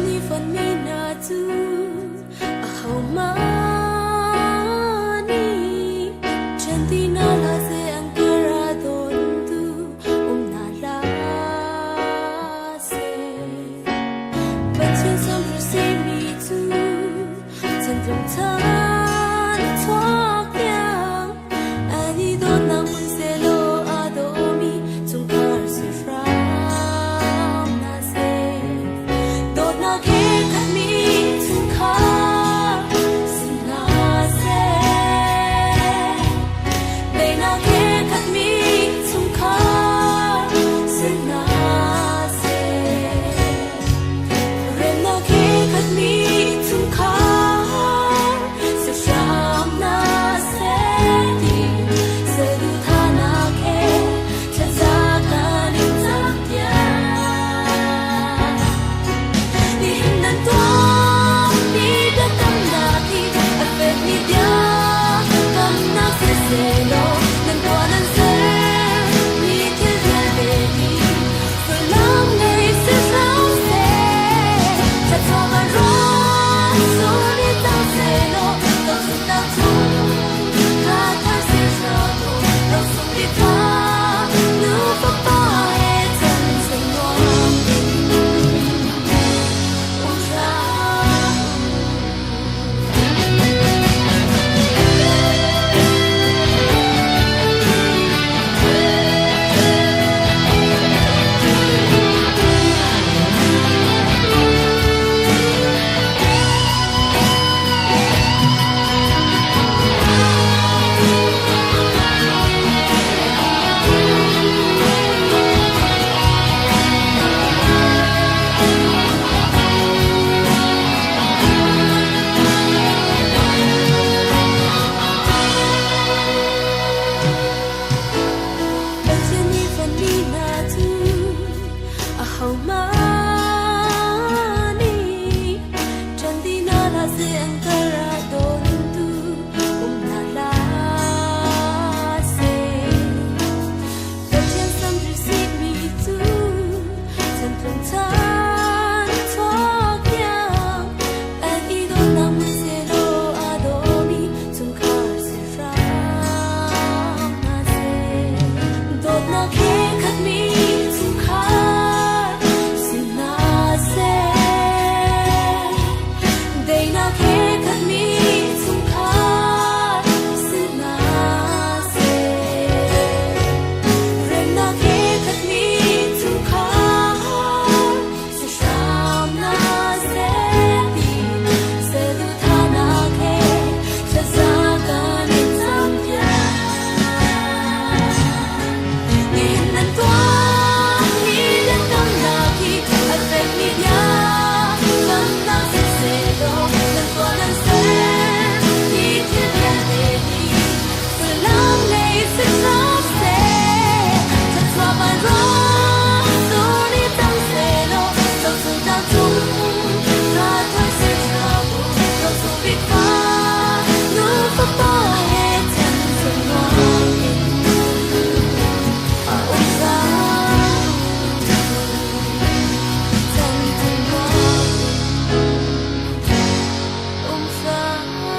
nih fonhmi hna cu ahohmanh nih ṭhen ti hna hlah seh an kar ah dawntu um hna hlah seh. Pathian samhri simi cu chantlung chan chuak tiang an i dawtnak hmun sehlaw aa dawmi chungkhar si hram hna seh. Dawtnak he khatmi chungkhar si hna seh. Daihnak he khatmi chungkhar si hna seh. Remnak he khatmi chungkhar si hram hna seh ti saduhthahnak he thlaza kan in campiak. Nihin nan tuahmi biakamnak hi a fekmi biakamnak sisehlaw nan tuah nan sermi thil vialte hi sullam ngei si hram seh. Thluachuah van ruah sur i cang sehlaw dothlennak chung kha thar si hram u. Rosung bik kha nu fapa he chan chung nuam in um hram u. Pathian nih fonhmi hna cu ahohmanh nih ṭhen ti hna hlah seh an kar ah dawntu um hna hlah seh. Pathian samhri sihmi cu chantlung chan chuak tiang an i dawtnak hmun sehlaw aa dawmi chungkhar si hram hna seh. Dawtnak he khatmi chungkhar si hna seh. Daihnak he khatmi chungkhar si hna seh. Remnak he khatmi chungkhar si hram hna seh ti saduhthahnak he thlaza kan in campiak. Nihin nan tuahmi biakamnak hi a fekmi biakamnak sisehlaw nan tuah nan ser hi thil vialte hi sullam ngei si hram seh. Thluachuah vanrawn sur i cang sehlaw zohchung tlang cung tha thar ser hram u. Rosung bik fa nu fapa he chan chung nuam in um hram u. Chan chung nuam in um hram u.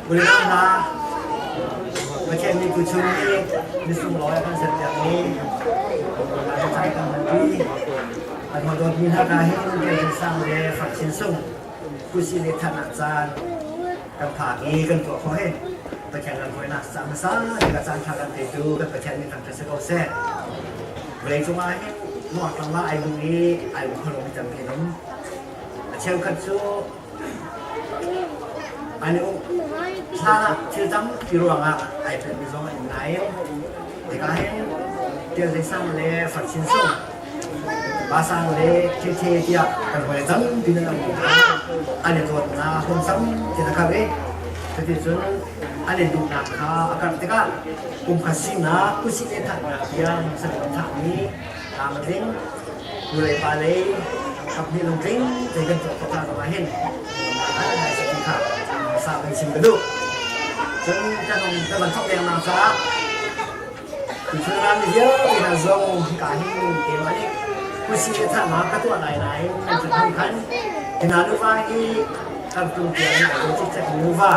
Hna Pathian nih tuchun i misunglawi a kan serpiakmi cang kan hman. Tampi an hawi dawtmi hna ka hin kan sang le fak chin sung kusi le thatnak caan kan phak i kan tuah khawh hin Pathian lam hruainak ca hmasa bik ah caan ṭha kan petu kan Pathian nih thangṭhat si ko seh. Vawlei cungah hin nuahtlang ah ai duh i ai um kho lomi tampi an um. A cheukhat cu an i uk hlan ah thil tampi ruangah ai pelhmi zong an um nain hika hin Tial Sang le Far Chin Sung Pa Sang le Khe tiah kan hawi tampi nan um an i dawtnak hung sam ti na kar i cuticun an i duhnak kha a karh tikah kumkhat sinak kusih le thahnak tiang saduh thahmi tlam a tling. Nu lei pa lei kaphnih lungtling te kan tuah khawh hna zongah hin ngai si ti kha sa kan chim ka duh. Cun kan hong kan van thok lengmang caah tuchun ram vialte hna zong hika hin keimah nih kusi le thahnak ka tuah lai nain nan cun hong khan hina nuva hi kan tlung tiang nih a cikcek nuva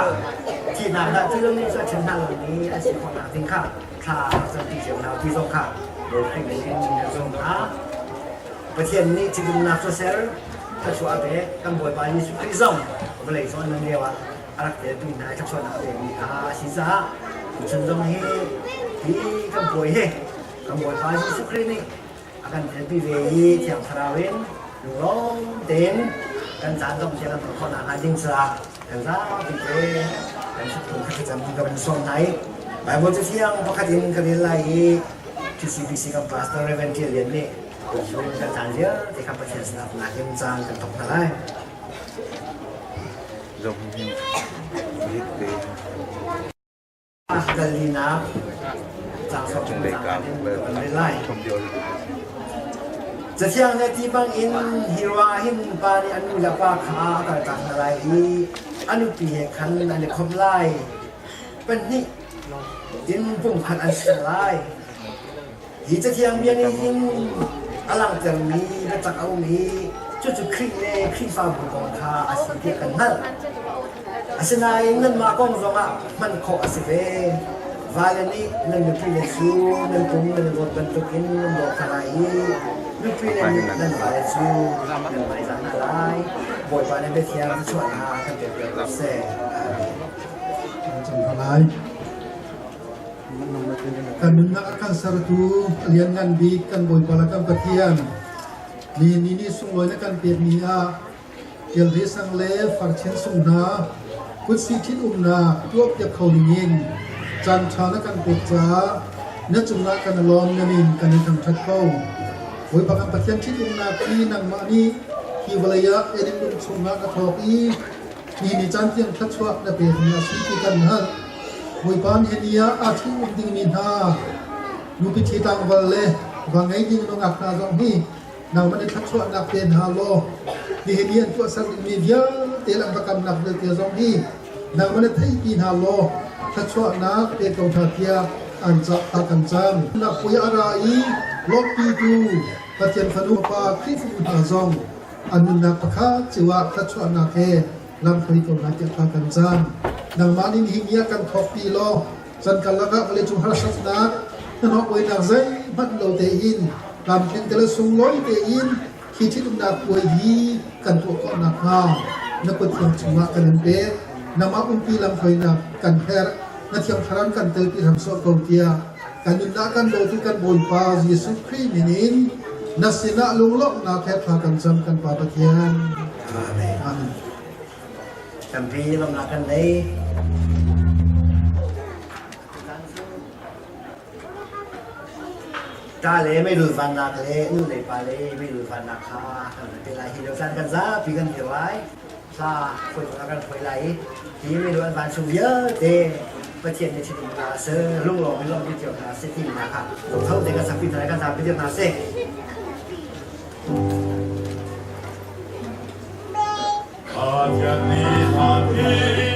thihnak dah ti lo nih cu a ṭhen hna lomi an si khawh nak ding kha thla campi cio hna ti zong kha Lawkhrih in kan zumh hna. Pathian nih ṭhitumnak cu ser thluachuah a pek. Kan Bawipa Jesuh Khrih zong vawlei cung an nun lio ah a rak teltu hna i thluachuahnak a pekmi kha a si caah tuchun zong hi hi kan puai hi kan Bawipa Jesuh Khrih nih a kan telpi ve i Thiang Thlarau in lunglawm tein kan caan dongh tiang kan tuah khawh nakhnga ding caah kan zapi te kan thutphung kha thlacam ka van sawm hna i Bible cathiang pakhat in ka rel lai i TCBC kan pastor Reverend Tial Lian nih kan caan vialte kha Pathian sinah nakin caan kan thawk hna lai. Zong hin hit te. Galinak caang 33 in ka van rel lai. Cathiang le ti bangin hi ruangah hin pa nih a nu le pa kha a kaltak hna lai i a nupi he khan an i khawmh lai. Pahnih in pumkhat an si lai. Hi cathiang bia nih hin a langhtermi biatak a um i cucu Khrih le Khrihfabu kong kha a si tiah kan hngalh. Asinain nanmah kong zongah hman khawh a si ve. Vale nih nan nupile cu nan pum nan i dawt bantukin nan dawt hna lai i nupile nih nan vale cu nan hmaizah hna lai. Bawipa nih biathiang thluachuah hna kan pek ko seh. Amen. Cang hna lai. Kan nunnak a kan sertu a lianngan bik kan Bawipa le kan Pathian ni ni nih sunglawi na kan pekmi ah Tialri sang le farchin sung hna kutsi ṭhit umnak tuahpiak kho dingin caanṭha na kan pek caah na cungah kan i lawm na min kan in thangṭhat ko. Bawipa kan Pathian ṭhitumnak hi nangmah nih hi vawlei ah Eden dum chungah na thawk i Hi ni caan tiang thluachuah na pekmi a si ti kan hngalh. Bawipa nih ni ah aa ṭhi-um dingmi hna nupi ṭhi tlangval le va ngei ding nungak hna zong hi nangmah nih thluachuahnak pe hna law nihin ni an tuahser dingmi vialte le an va kamnak vialte zong hi nangmah nih theihpi hna law thluachuahnak pe ko hna tiah an cah ta kan cam. Nak puai a ra i lawmhpitu Pathian fanu pa Khrihfabu hna zong An nunnak pakhat cio ah thluachuahnak he lamhruai ko hna tiah thla kan cam. Nangmah nih nihin ni ah kan thawkpi law chan karlak ah vawleicung harsatnak hnahnawh buainak zeihmanh lo tein tlamtling te le sunglawi tein hi ṭhitumnak puai hi kan tuah khawh nakhnga na kut thiang chungah kan in pek. Nangmah umpi lamhruainak kan herh. Na thiang thlarau kan telpi hram sawh ko tiah kan nunnak kan dawtu kan Bawipa Jesuh Khrih min in na sinah lunglawmhnak he thla kan cam kan Pa Pathian. Amen. Amen. Tampi lawmhnak kan nei. Ta le meirul vannak le nu le pa le meirul vannak kha kan te lai hi lo caan kan zapi kan dir lai. Hla foi kan foi lai i hi meirul an van chung vialte Pathian nih thinlung hna a ser lunglawm in lawmpi cio hna seh timi hna kha tho te kan sakpi hna kan zapi hna seh. Pathian nih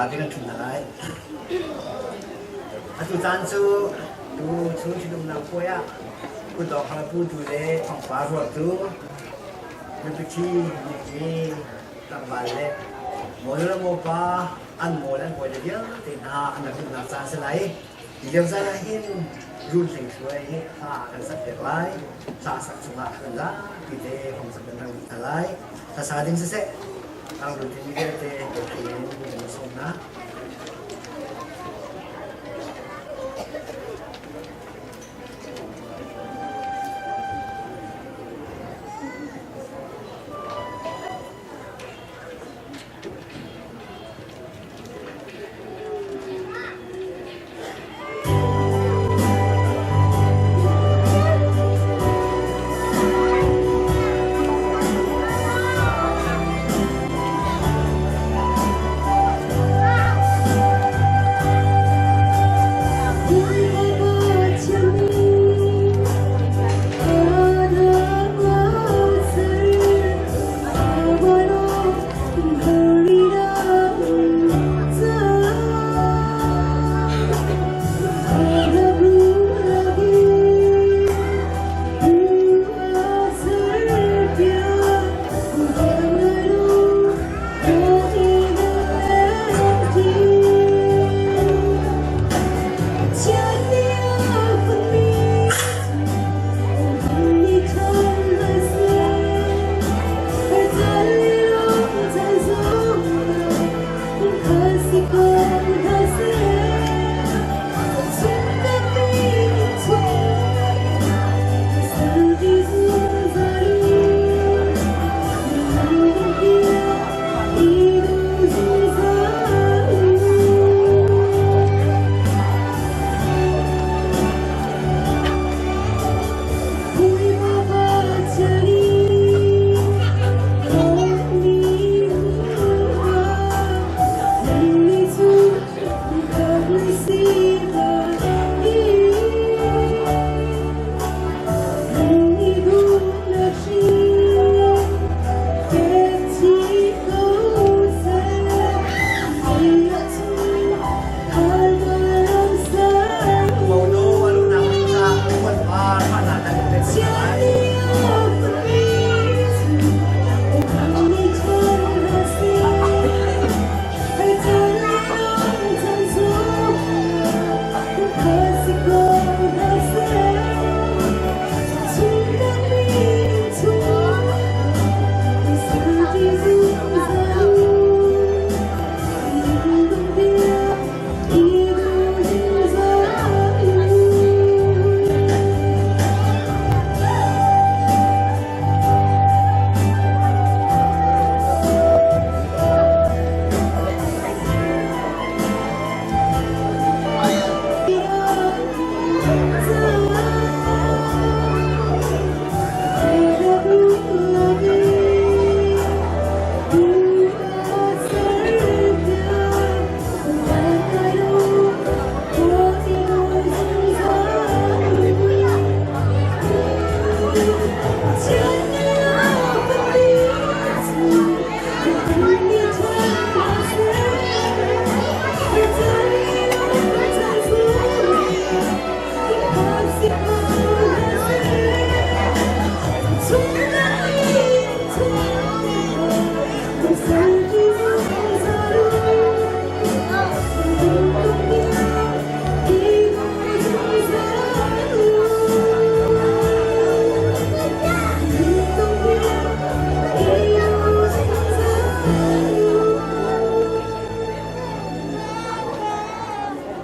Zapi kan ṭhum hna lai. Atu caan cu tu chung ṭhitumnak puai ah kutdong haraputu le thawngpa ruahtu nupiṭhi nupimi tlangval le mawnu le mawpa an maw le an hawile vialte hna an rak duhnak caan si lai. Hi lio caan ah hin run hlei hruai hi hla kan sak piak lai. Hla sak chungah kan zapi te hong sak kan rak duh hna lai. Hla sa ding siseh, ang run timi vialte in kan sawm hna.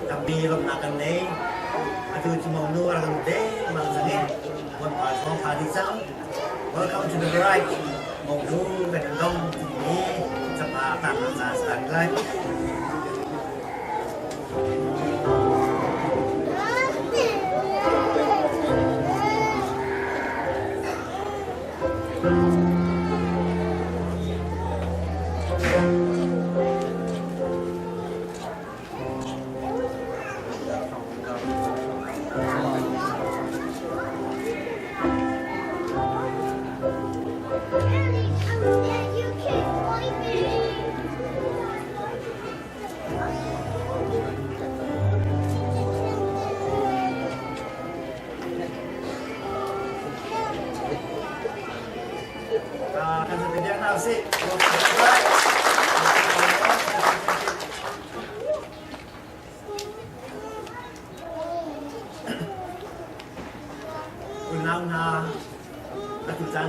Tampi lawmhnak kan nei. Atu cu monu a rak lut dengmang cang i Bawipa zong tha dih cang. Welcome to the bride. Monu kan in dong timi capar tarnak ca a si lai.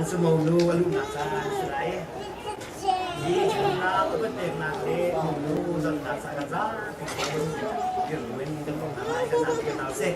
cu monu a luhnak caan a si lai. Hi ṭhatnak upat peknak le monu zonnak ca kan zapi tein dirhmun kan um hna lai kan zapi hna usih.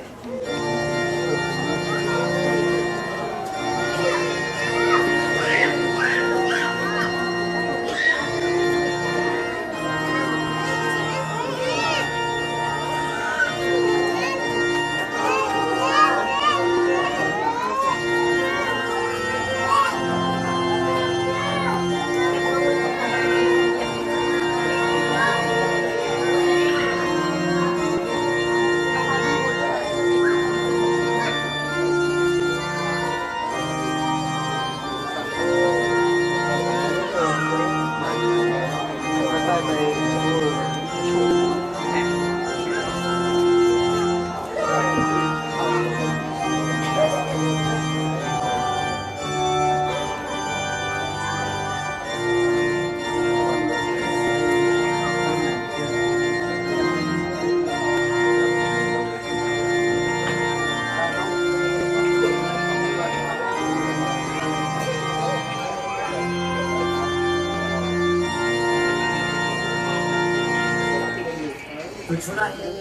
Tuchun ah hin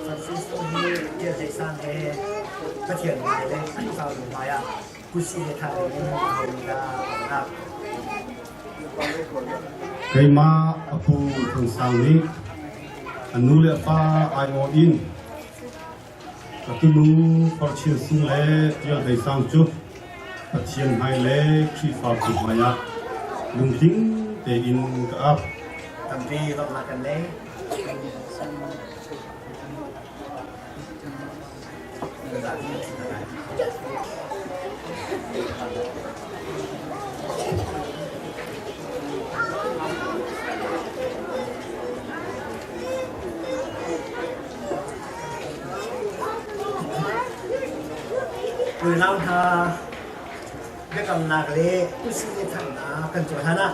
Francisco hi Tialhlei sang he Pathian hmai le Khrihfabu hmai ah kutsi he tha in a homi dah a hngak. Keimah a pu Thang Sang nih a nu le a pa aiawh in a tunu Fortune Sung le Tial Hlei Sang cu Pathian hmai le Khrihfabu hmai ah lungtling tein ka ap. Tampi lawmhnak kan nei. Unau hna, biakamnak le usi le thanghnak kan tuah hlan ah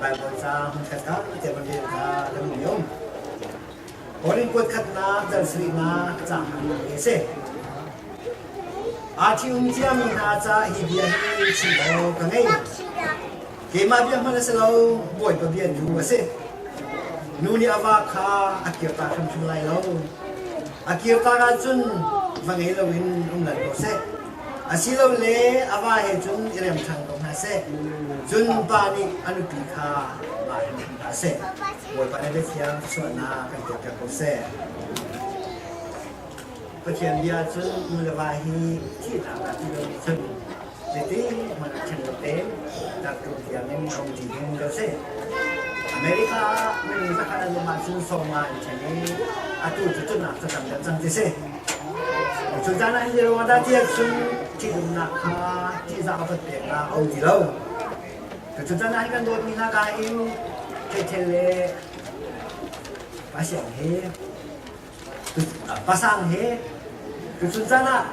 Baibal ca hmunkhat ah tiah rel kha kan um um. Korin kuat khatnak dal sarihnak caang a si. Aa ṭhium ciami hna ca hi bia hi chim awk ka ngei. Keimah bia hmanh a si lo, Bawipa bia tu a si. Nu nih a va kha a kirtak hrimhrim lai lo. A kirtak ahcun va ngei loin um lan ko seh. Asilole a va he cun i rem ṭhan ko hna seh. Cun pa nih a nupi kha va hrimhrim hna seh. Bawipa nih biathiang chuahnak kan pekpiak ko seh. Pathian bia cun nu le va hi thihnak dah ti lo nih cun zeiti hmanh ah ṭhen lo tein tartu tiangin a um ṭi ding kan si. America ah minung zakhat an um ahcun sawmnga an ṭhen i atu cu cunnak cu tam deuh cang ti si. Cu caan ah hin ruang dah ti ahcun ṭhitumnak kha ṭihzah upat peknak a um ti lo. Cu caan ah hin kan dawtmi hna ka in thethel le pasiang he pasang he tuchun caan ah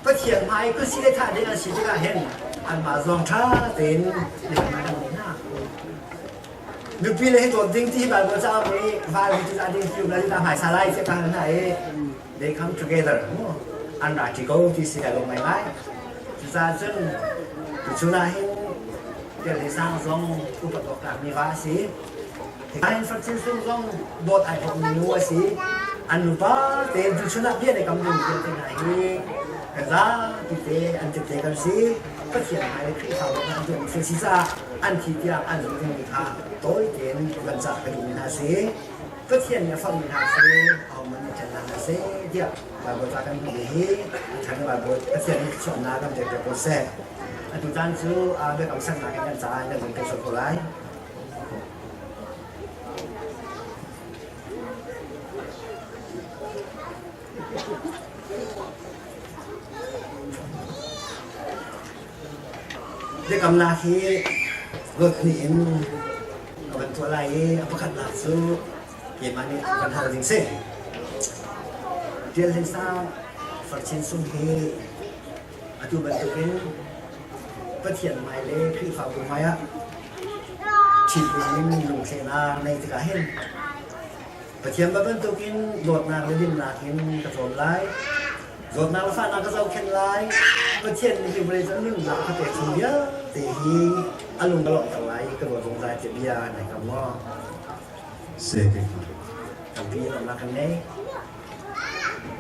Pathian hmai kutsi le thah ding an si tikah hin anmah zong ṭha tein biaknak an ngei hna. Nupi le hi dawt ding ti hi Bible cauk i val hi cudah ding ti um lai cudah hmaisa lai ti ka hal hna i they come together an ra ṭi ko ti si kai lawm ngaingai. Cucaah cun tuchun ah hin Delhi sang zong upat awk tlakmi va a si. Nain Francis zong dawt ai thawkmi nu a si. An nupa tein tuchun ah bia le kam ding vialte hna hi kan zapi te an tete kan si. Pathian hmai le Khrihfabu an tuahmi thil si caah an thi tiang an zumh dingmi kha tawi tein van cah ka duhmi hna si. Pathian nih a forhmi hna si, ahohmanh nih ṭhennak hna seh tiah Baibal ca kan hmuhmi hi a ṭhan Baibal Pathian nih thluachuahnak kan pek ko seh. Atu caan cu biakam saknak in kan caah kan zung kan sual ko lai. Biakamnak hi ruat hnih in ka van tuah lai i a pakhatnak cu keimah nih kan hal ding si. Tial Hlei Sang Farchin Sung hi atu bantukin Pathian hmai le Khrihfabu hmai ah ṭhitum in lungthlehnak nei tikah hin Pathian bantukin dawtnak le dinnak in ka cawn lai. Zawtnak le fahnak ka zohkhenh lai. Pathian nih hi vawlei cu nunnak a ka pek chung vialte hi a lung ka lawmhter lai i ka dawt zungzal tiah bia nai kam maw? Se kai kam. Tampi lawmhnak kan ngei.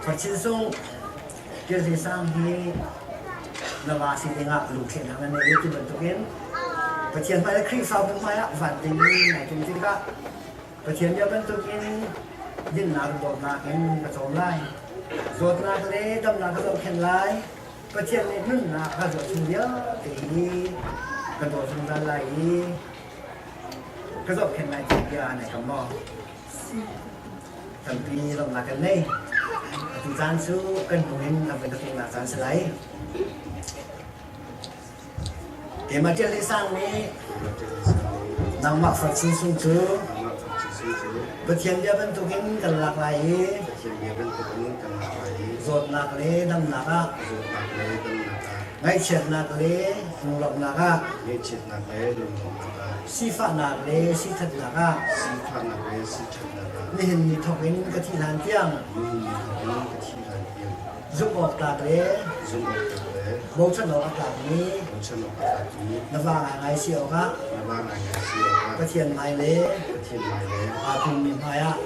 Farchin sung Ṭialhlei sang hi na va si dingah lungthlehnak na nei ti bantukin Pathian hmai le Khrihfabu hmaiah van ding in nai tim tikah Pathian bia bantukin dinnak dawtnak in ka cawm lai. Zawtnak le damnak ka zohkhenh lai. Pathian nih nunnak ka zuah chung vialte hi ka dawt zungzal lai i ka zohkhenh lai ti bia nai kam maw? Tampi lawmhnak kan nei. Atu caan cu kan hnu in a van ka caan si lai. Keimah Ṭial Hlei Sang nih nangmah far chin sung cu Pathian bia bantukin kan lak lai i zawtnak le damnak ah ngaihchiatnak le lunglawmhnak ah sifahnak le sithatnak ah nihin ni thawk in ka thih hlan tiang zumh awk tlak le bochan awk a tlakmi na va ngaingai si awkah Pathian hmai le aa pummi hmaiah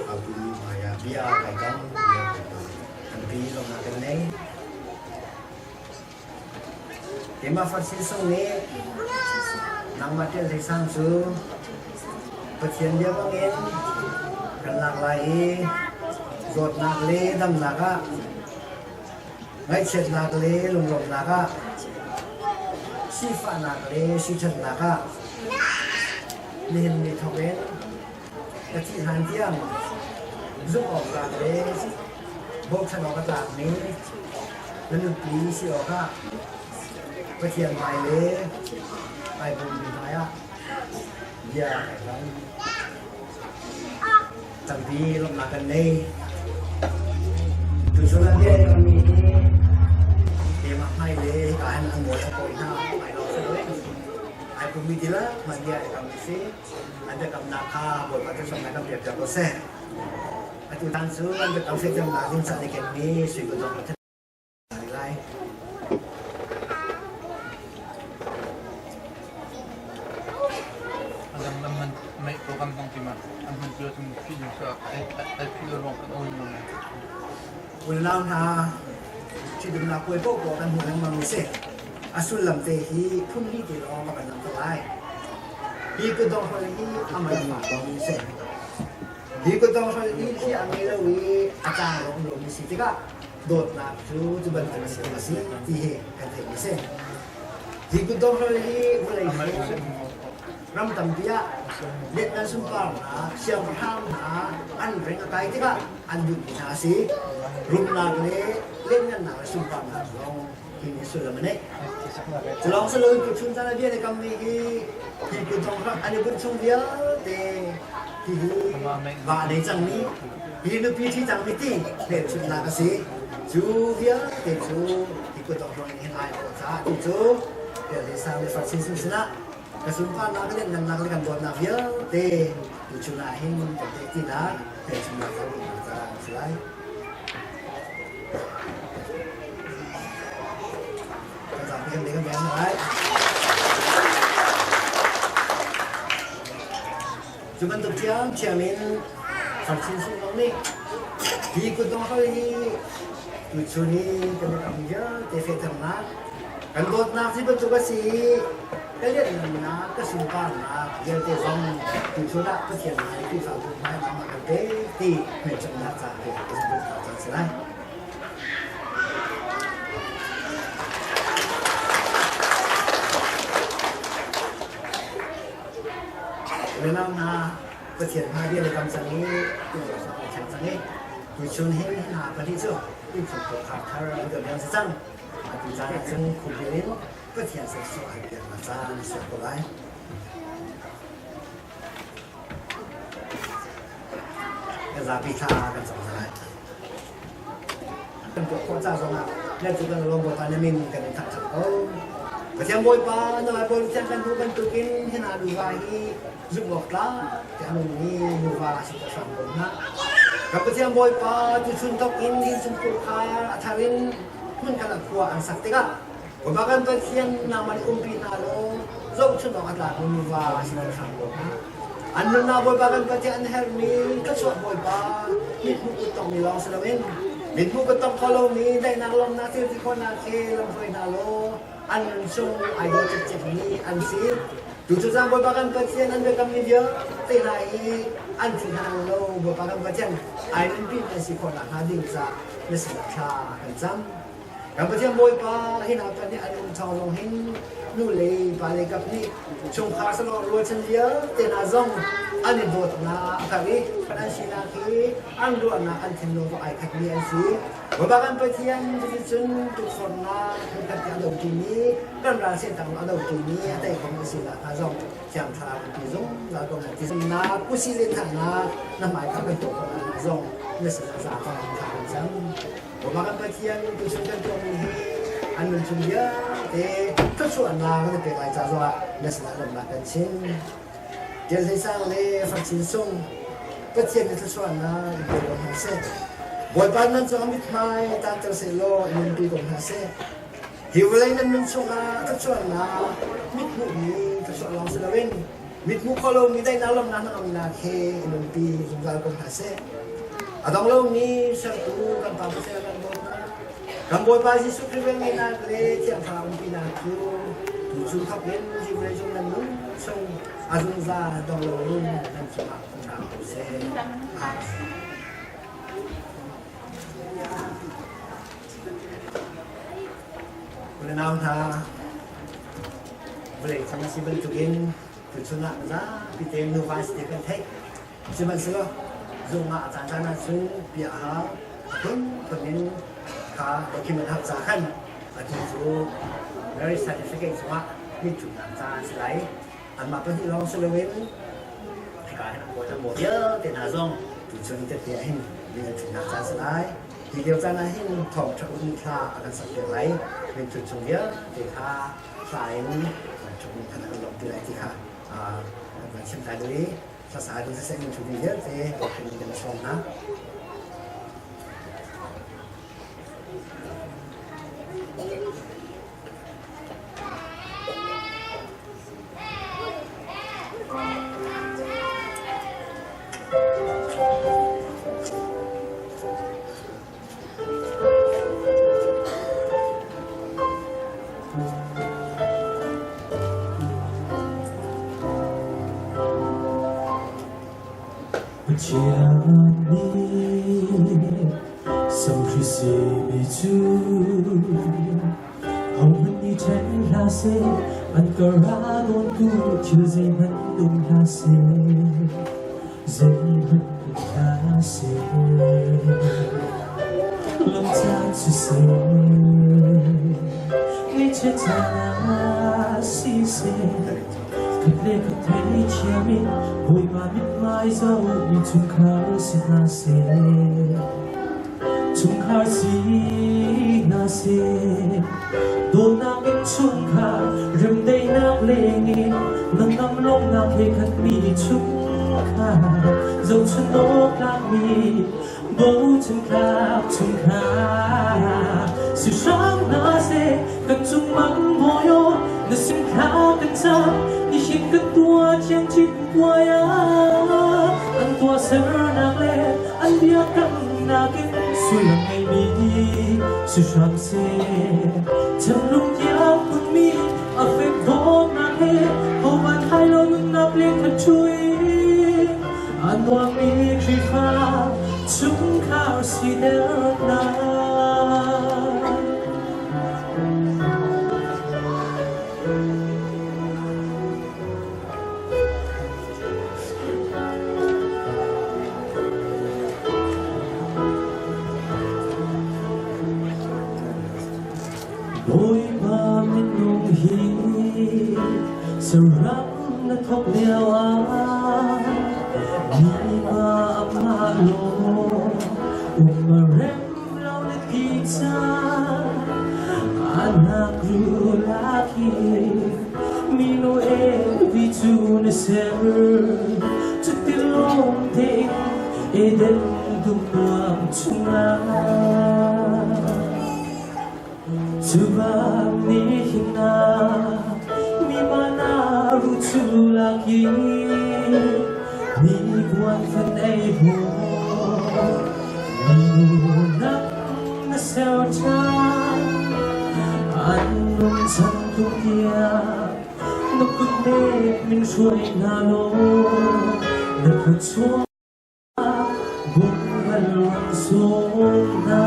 bia kai kam. Tampi lawmhnak kan ngei. Keimah Farsi sung nih nangmah ṭial hlei sang cu Pathian bia bangin kan lak lai i zawtnak le damnak ah ngaihchiatnak le lunglawmhnak ah sifahnak le siṭhatnak ah nihin ni thawk in ka thih hlan tiang zumh awk tlak le bochan awk a tlakmi na nupi si awkah Pathian hmai le Baibal hmai ah bia kai kam. Tampi lawmhnak kan nei. Tuchun ah bia kammi hi keimah hmai le hika hin an mawi a kawi hna hmai lawng si loin ai pummi tilak hmanh bia ai kam si. An biakamnak kha Bawipa thluachuahnak kan pek piak ko seh. Atu tan cu an biakam fehternak ding ca na kenmi sui kutdong ka lai. Adam lam man mei program zong ti ma an hman tu cun phi ding sa ai phi lo ruang kan on lo. Unau hna ṭhitumnak puai paohpaoh kan hmuh lengmang mi si. A sullam te hi phun li te lawng ka van langhter lai. Hi kutdong hrol hi a man a fak lomi a si. Hi kutdong hrol hi thli a ngei lo i a tlang lawng lomi si tikah dawtnak cu cu bantuk a si a si ti hi kan theihmi a si. Hi kutdong hrol hi vawlei ram tampi ah Vietnam sunparnak siangpahrang hna an ring a kai tikah an duhmi hna a si. Rumnak le lianngannak le sunparnak zong hi nih sullam a neih. Culawng si loin tuchun caan ah bia le kammi hi hi kutdong hrang an i bunh chung vialte hihi va a nei cangmi hi nupi ṭhi cangmi ti hmelchunhnak a si. Cu vialte cu hi kutdong hrang nih hin ai awh caah tu cu Pialhlei sang le Farsin sin sinah ka sunparnak le lianhngannak le kan dawtnak vialte tuchun ah hin kan pek tinak hmelchunhnak ca duhnak caah a si lai. Kan zapi kan kan beng lai. Cu bantuk ṭhiamṭhiam in Farchin sung zong nih hi kutdong hal hi tuchun i kan i kam vialte fehternak kan dawtnak hi bantuk a si i ka lianhngannak ka sunparnak vialte zong tuchun ah Pathian hmai Khrihfabu hmai nangmah kan pek ti hmelchunhnak caah ka zumh caan si lai. Unau hna, Pathian hna bia le kam cang i tuah ai thleng cang i tuchun hin hna pahnih cu innchungkhar khar thar an kan rian si cang. Atu caan ah cun khuhhil in Pathian sawsawh ai piaknak caan a si ko lai. Kan zapi thla kan cam lai. Kan tuah khawh ca zongah nan cu kan lawm Bawipa na min kan in thangṭhat ko. Pathian Bawipa na Baibal thiang kan hmuh bantukin hi hna nuva hi zumh awk tlak ti a nungmi nuva si ta hram ko hna. Kan Pathian Bawipa tuchun thawk in innchungkhur kha a thar in hmunkhat ah khua an sak tikah Bawipa kan Pathian nangmah nih umpi hna law zohchunh awk a tlakmi nuva siter hram ko hna. An nunnak Bawipa kan Pathian an herhmi thluachuah Bawipa mithmuh kut tongmi lawng si loin mithmuh kut tong kho lomi daihnak lawmhnak thil ti khawhnak he lamhruai hna law an nun chung ai dawh cikcekmi an si. Tucu cang Bawipa kan Pathian an biakammi vialte hna hi an thi hna lo Bawipa kan Pathian ai nunpi an si khawh nakhnga ding caah na sinah thla kan cam. Kan Pathian Bawipa hi hna nih an um thawng zong hin nu le pa le kap nih chungkhar salawh rualchan vialte hna zong an i dawtnak a karh i an sinak hi an ruahnak an thinlung zong ai khatmi an si. Bawipa kan Pathian cuticun tukforhnak hmunkhat te a dotimi kan ral sehtan a dotimi a tei khomi a sinak hnga zong Thiang Thlarau ti zungzal ko na ti na kusi le thahnak na hmai kha kan tuah khawh hnga zong na sinah zaangfah in thla kan cam. Bawipa kan Pathian tuchun kan tuahmi hi an nun chung vialte thluachuahnak na pek lai ca zongah na sinah lawmhnak kan chim. Tial Hlei Sang le Far Chin Sung Pathian nih thluachuahnak in pe ko hna seh. Bawipa nan cungah mithmai taanter seh law in nunpi ko hna seh. Hi vawlei nan nun chungah thluachuahnak mithmuhmi thluachuah lawng si loin mithmuh kho lomi daihnak lawmhnak hnangamnak he in nunpi zungzal ko hna seh. A dong lomi sertu kan Pa Pathian kan dawtnak, kan Bawipa Jesuh Khrih velngeihnak le Thiang Thlarau umpinak cu tuchun thawk in hi vawleicung nan nun chung a zungzal dong loin nan cungah um hram ko seh. Amen. Unau hna, vawlei cang a si bantukin tuchun ah zapi tein nuva si ti kan theih. Sihmanhsehlaw zung ah a caancaan ahcun bia a hau. A phunphun in kha document hak ca khan atu cu marriage certificate zongah mitthutnak ca an si lai. Anmah pahnih lawng si loin hika hin an bawi an baw vialte hna zong tuchun tete ah hin min an thutnak ca a si lai. Hi lio caan ah hin thawngṭha um thla a kan sakpiak lai. Minthut chung vialte kha hla in kan ṭhut khan kan lawmh ti lai ti kha kan van chim lai i hlasa ding siseh minthut ding vialte kan kan sawm hna. Pathian nih samhri simi cu Ahohmanh nih ṭhen hlah seh, an kar ah dawntu thil zeihmanh um hlah seh, zeihmanh um hlah seh. Lamcaan siseh, ngaihchiat caan ah siseh, khat le khat theithiam in Bawipa mithmai zoh mi chungkhar si hna seh. Chungkhar si hna seh, dawtnak in chungkhar remdaihnak lengin nangam lawmhnak he khatmi chungkhar zohchun awk tlakmi bochan tlak chungkhar si hram hna seh. Kan cung mang bawi aw na sin thla kan cam nihin kan tuah thiang chin puai ah an tuahsernak le an biakamnak in sullam ngeimi si hram seh. Thinlung tiang putmi a fek dawtnak he hovan hai lo nunnak le khat ṭhui a nuammi Khrihfa chungkhar siternak. Bawipa minung hi saram na thawk lio ah mipa amah law um a rem lo na ti cang anak rulak hi minu evi cu na ser cuti lawm tein Eden. Dum nuam chungah Cu bang nihin ah mi mana ru chu laki ni kuan fan ei ho mi nu nang na seo than an nung chan tu kia na kut nek min hruai hna law na kut chuak bung luang sung hna.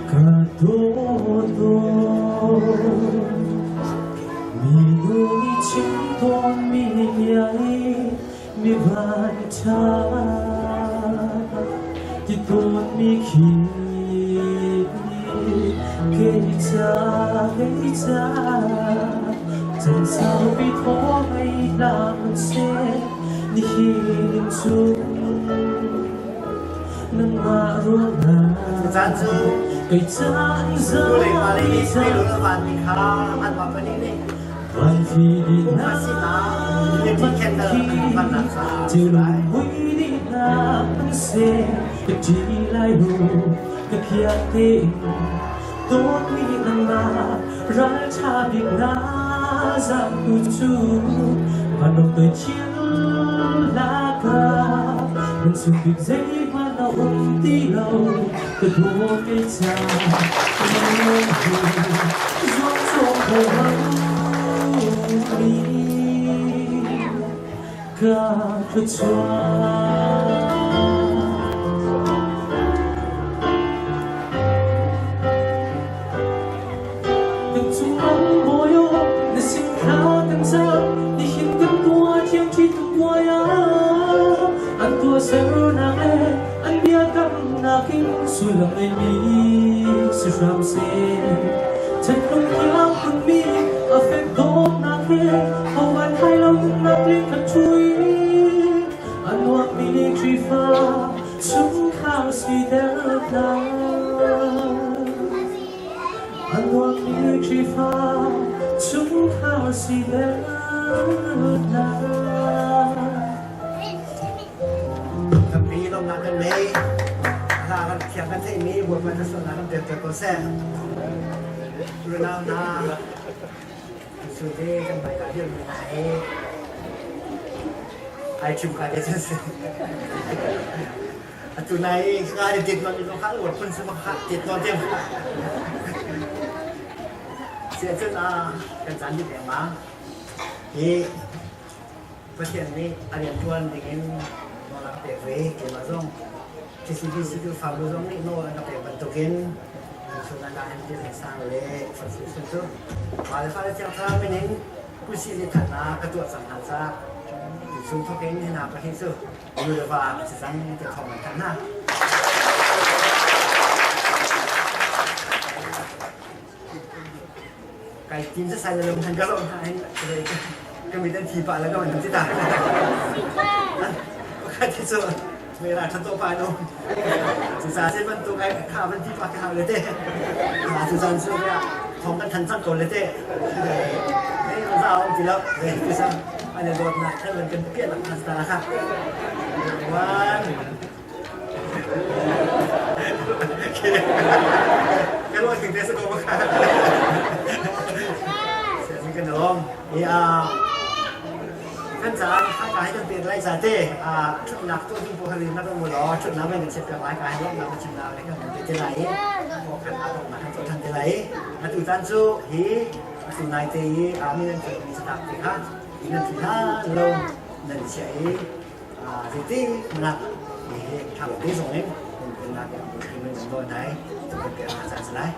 Ka dawt minu nih chim tawnmi bia i mi vanṭha ti tawnmi khi kei ca kei ca chan saupi thaw ngei hlah hmanhseh nihin cun nangmah ruangah Caan cu kei caan nu le pa le zapi nih ca meilun a vanmi kha anmah pahnih nih pumkhat sinak unity candle an vannak caah a si lai. Ka thluachuah. Kan chungam bawi na sin kha kan cam nihin kan tua thiang ṭhi tu puai ah an tua sernak le an biakamnak in sullam ngeimi si hram seh. Thinlung thiang phunmi a fek dawtnak he hovan hai lo nunnak le kan ṭhui a nuammi Khrihfa chungkhar siter hna. A nuammi Khrihfa chungkhar siter hna. Tampi lawmnak kan ngei. Hla kan thiang kan theihmi Bawipa thlachuahnak kan pek ko seh. Unau hna, Sute kan hmaika dirmi hna hi ai ṭhim ka te cun si. Atu nai nga ni tit non in kha uar phun sama kha tit non tem. Sia cun a kan caan dit lengmang. Hi Pathian nih a rianṭuan dingin nawl a ka pek ve. Keimah zong TCBC Khrihfabu zong nih nawl an ka pek bantukin chun ah hin thil sang le Francis cu pa le fale Thiang Thlarau min in kusi le thatnak ka tuah cang hna caah chung thawk in hna pahnih cu nu le va a si cang ti thawng an thanh hna. Kai tin sa sai lom han ka lom ha hin kami dan thi pa la ka man ti ta. Ka ti so me ra tha to pa no. Chu sa se ban to kai kha ban thi pa ka ha le te. Ha chu san so ya thong kan than chang ko le te. Ei ma za om ti lo. Ve ti sa ane dot na than ban kan pia la ta kha. One. Kan ruah ting te sa ko baka. Sian kan om. I a kan caan ka hi kan pek lai za te a thutnak tu ding po hari na kan mu lo thutnak men kan set lai ka hi lok na kan chim na le kan te te lai ko kan a dong na kan to than te lai atu tan cu hi atu nai te i a mi nan fel mi tak te kha nan thi ha lo nan chia i Zeiti nak hi ṭha lo te zong in nak in nawl nai kan pe a caan si lai.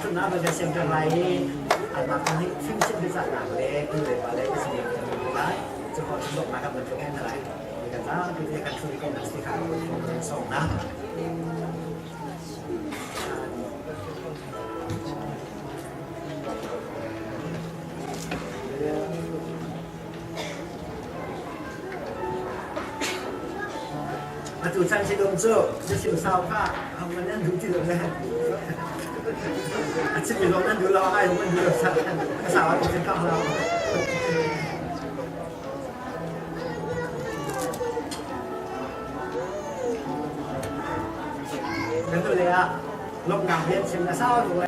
Ṭhutnak ban kan siam ter lai i anmah kong hi fimchimh biacahnak le tu le pa le kan sin kan lai. Cu kong chimdawknak kan bantuk hen lai. Kan zapi te kan ṭhu ko na si kha sawng na. Atu chan si dum cu biachim sau kha hang nan duh ti lo le. A chim mi zong nan duh lo, a ngai zong nan duh lo sa a sau ah kan kang lo. Kan tu le ah lawmhnak bia chim na sau tuk le.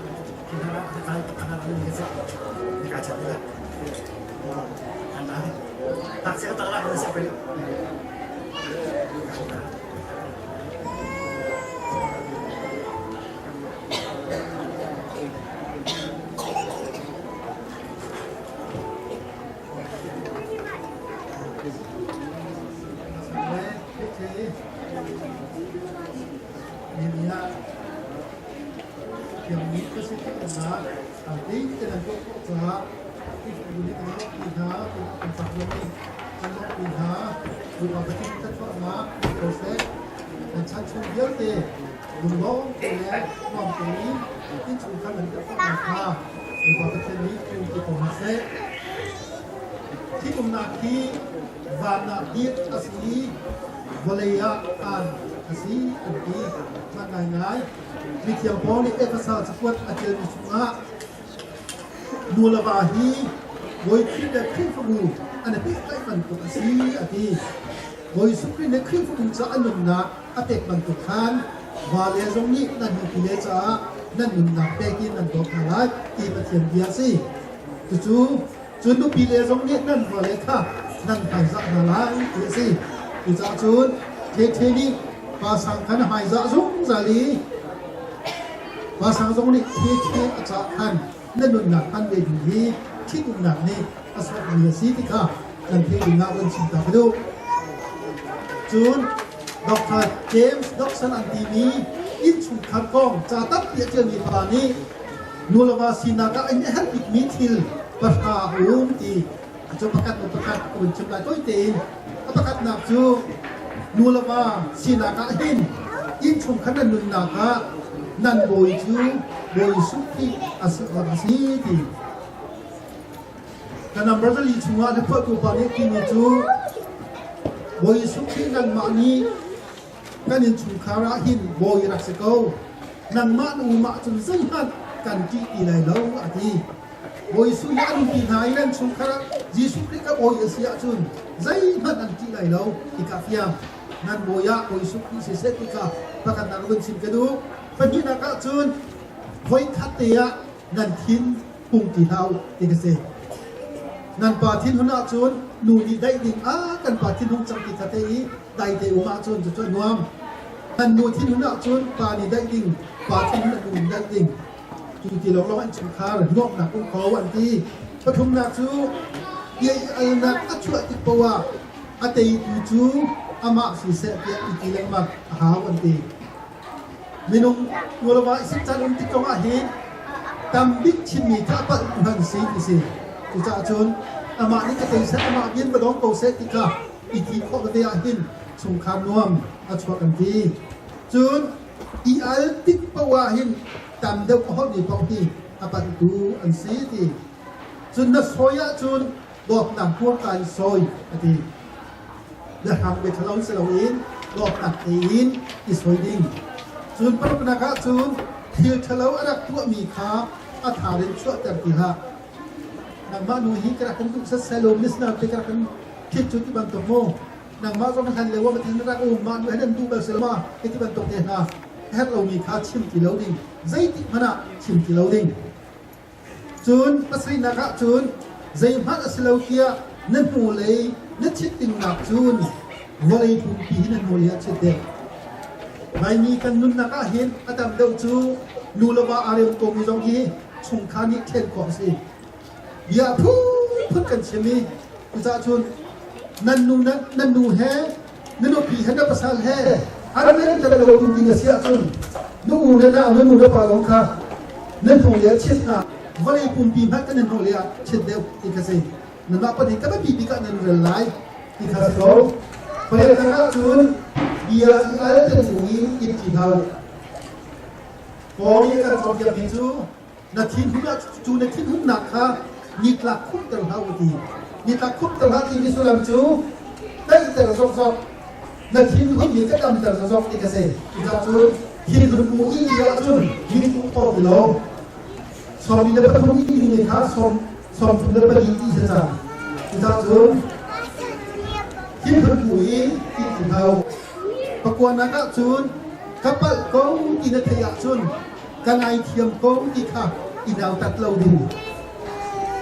Thiangmi ka si tikah tling tein an tuah khawh caah Khrihfabu nih kan lawmhpi hna, kan fak zong nih kan lawmhpi hna. Bawipa Pathian thluachuahnak um ko seh. Nan chan chung vialte lunglawm te le nuam tein innchungkhar nan tuah khawh nakhnga Bawipa Pathian nih um ti ko hna seh. Thitumnak hi van ah dir a si i vawlei ah aan a si an ti. Hman ngaingai. Mithiang Paul nih Efesa cakuat a ṭialmi chungah nu le va hi Bawi Khrih le Khrihfabu an i pehtlaih bantuk a si a ti. Bawi Jesuh Khrih nih Khrihfabu ca a nunnak a pek bantuk khan vale zong nih nan nupile caah nan nunnak pek in nan dawt hna lai ti Pathian bia a si. Cucu cun nupile zong nih nan vale kha nan hmaizah hna lai ti a si. Cucaah cun Ṭheṭhe nih pa sang khan a hmaizah zungzal i pa sang zong nih ṭheṭhe a cah khan na nunnak hman ve ding hi ṭhitumnak nih a sawkmi a si ti kha kan theih ding ah van chim ta ka duh. Cun Dr. James Dobson an timi innchungkhar kong ca tampi a ṭialmi pa nih nu le va sinak ah an i herh bikmi thil pahra a um ti cu pakhat le pakhat ka vun chim lai tawi tein a pakhatnak cu nu le va sinak ah hin innchungkhar nan nunnak ah nan bawi cu Bawi Jesuh Khrih a si a si ti ka number zali chungah na phuahtu pa nih timi cu Bawi Jesuh Khrih nangmah nih kan innchungkhar ah hin bawi rak si ko nangmah na um ahcun zeihmanh kan ṭih ti lai lo a ti Bawi Jesuh nih a nupi hna i nan chungkhar ah Jesuh Khrih ka bawi a si ahcun zeihmanh an ṭih lai lo ti kha fiang nan bawi ah Bawi Jesuh Khrih siseh ti kha pakhatnak vun chim ka duh pahnihnak ah cun voikhat te ah nan thin hung ti hlah u ti ka si nan pa thin hun ahcun nu nih daih ding ah kan pa thin hung cang ti kha te i dai te um ahcun cucu a nuam nan nu thin hun ahcun pa nih daih ding pa thin hun a nu nih daih ding cu ti lawnglawng an chungkhar nuamhnak um ko an ti pathumnak cu alnak a chuah tik poah ah a teitu cu amah siseh tiah i ti lengmang a hau an ti minung nulepa i sik caan um tik kong ah hin tambik chimmi kha a palh hman si ti si cucaah cun amah nih ka tei seh amah bian va dong ko seh ti kha i ti khawh veve ah hin chungkhar nuam a chuak an ti cun i al tik paoh ah hin tam deuh a holhmi paoh hi a palhtu an si ti cun na sawi ahcun dawtnak hmurka in sawi a ti biahram bia ṭhalo si loin dawtnak tein i sawi ding cun paruknak ah cun thil ṭhalo a rak tuahmi kha a thar in chuahter ti hlah nangmah nu hi ka rak kan duh setsai lo misnar te ka rak kan thit cu ti bantuk mu nangmah zong hlan lio ah pathian rak um mah nu he nan duh bal si lo ma ti bantuk te hna herh lomi kha chim ti lo ding zeitik hmanh ah chim ti lo ding cun pasarihnak ah cun zeihmanh a si lo tiah na hnulei na chit dingnak cun vawlei pumpi hi na hnulei ah chit ding Laimi kan nunnak ah hin a tam deuh cu nu le va aa rem komi zong hi chungkhar nih ṭhen khawh a si bia phunphun kan chim i cucaah cun nan nu nan nu he na nupi he na pasal he an nan tel lo tu ding a si ahcun nu u le nau na nu le pa zong kha nan hnu le chiat hna vawlei pumpi hmanh kan nan hnu le ah chiat deuh ti kha si nanmah pahnih ka biapi bik ah nan rel lai ti kha si ko paliatnak ah cun bia i al te tu in in ti hna u Paul nih kan cawnpiak mi cu na thinhun ah cu na thinhunnak kha nitlak khumter hlah u ti nitlak khumter hlah timi sullam cu daihter zokzok. Na thinhun mi ka damter zazok ti ka si. Cucaah cun thinhun mu i ahcun min um kho ti lo. 73 i ni kha 34 ti si cang. Cucaah cun thinhun mu i ti ti hau. Pakuanak ahcun ka palh ko ti na theih ahcun ka ngaithiam ko ti kha i nautat lo ding.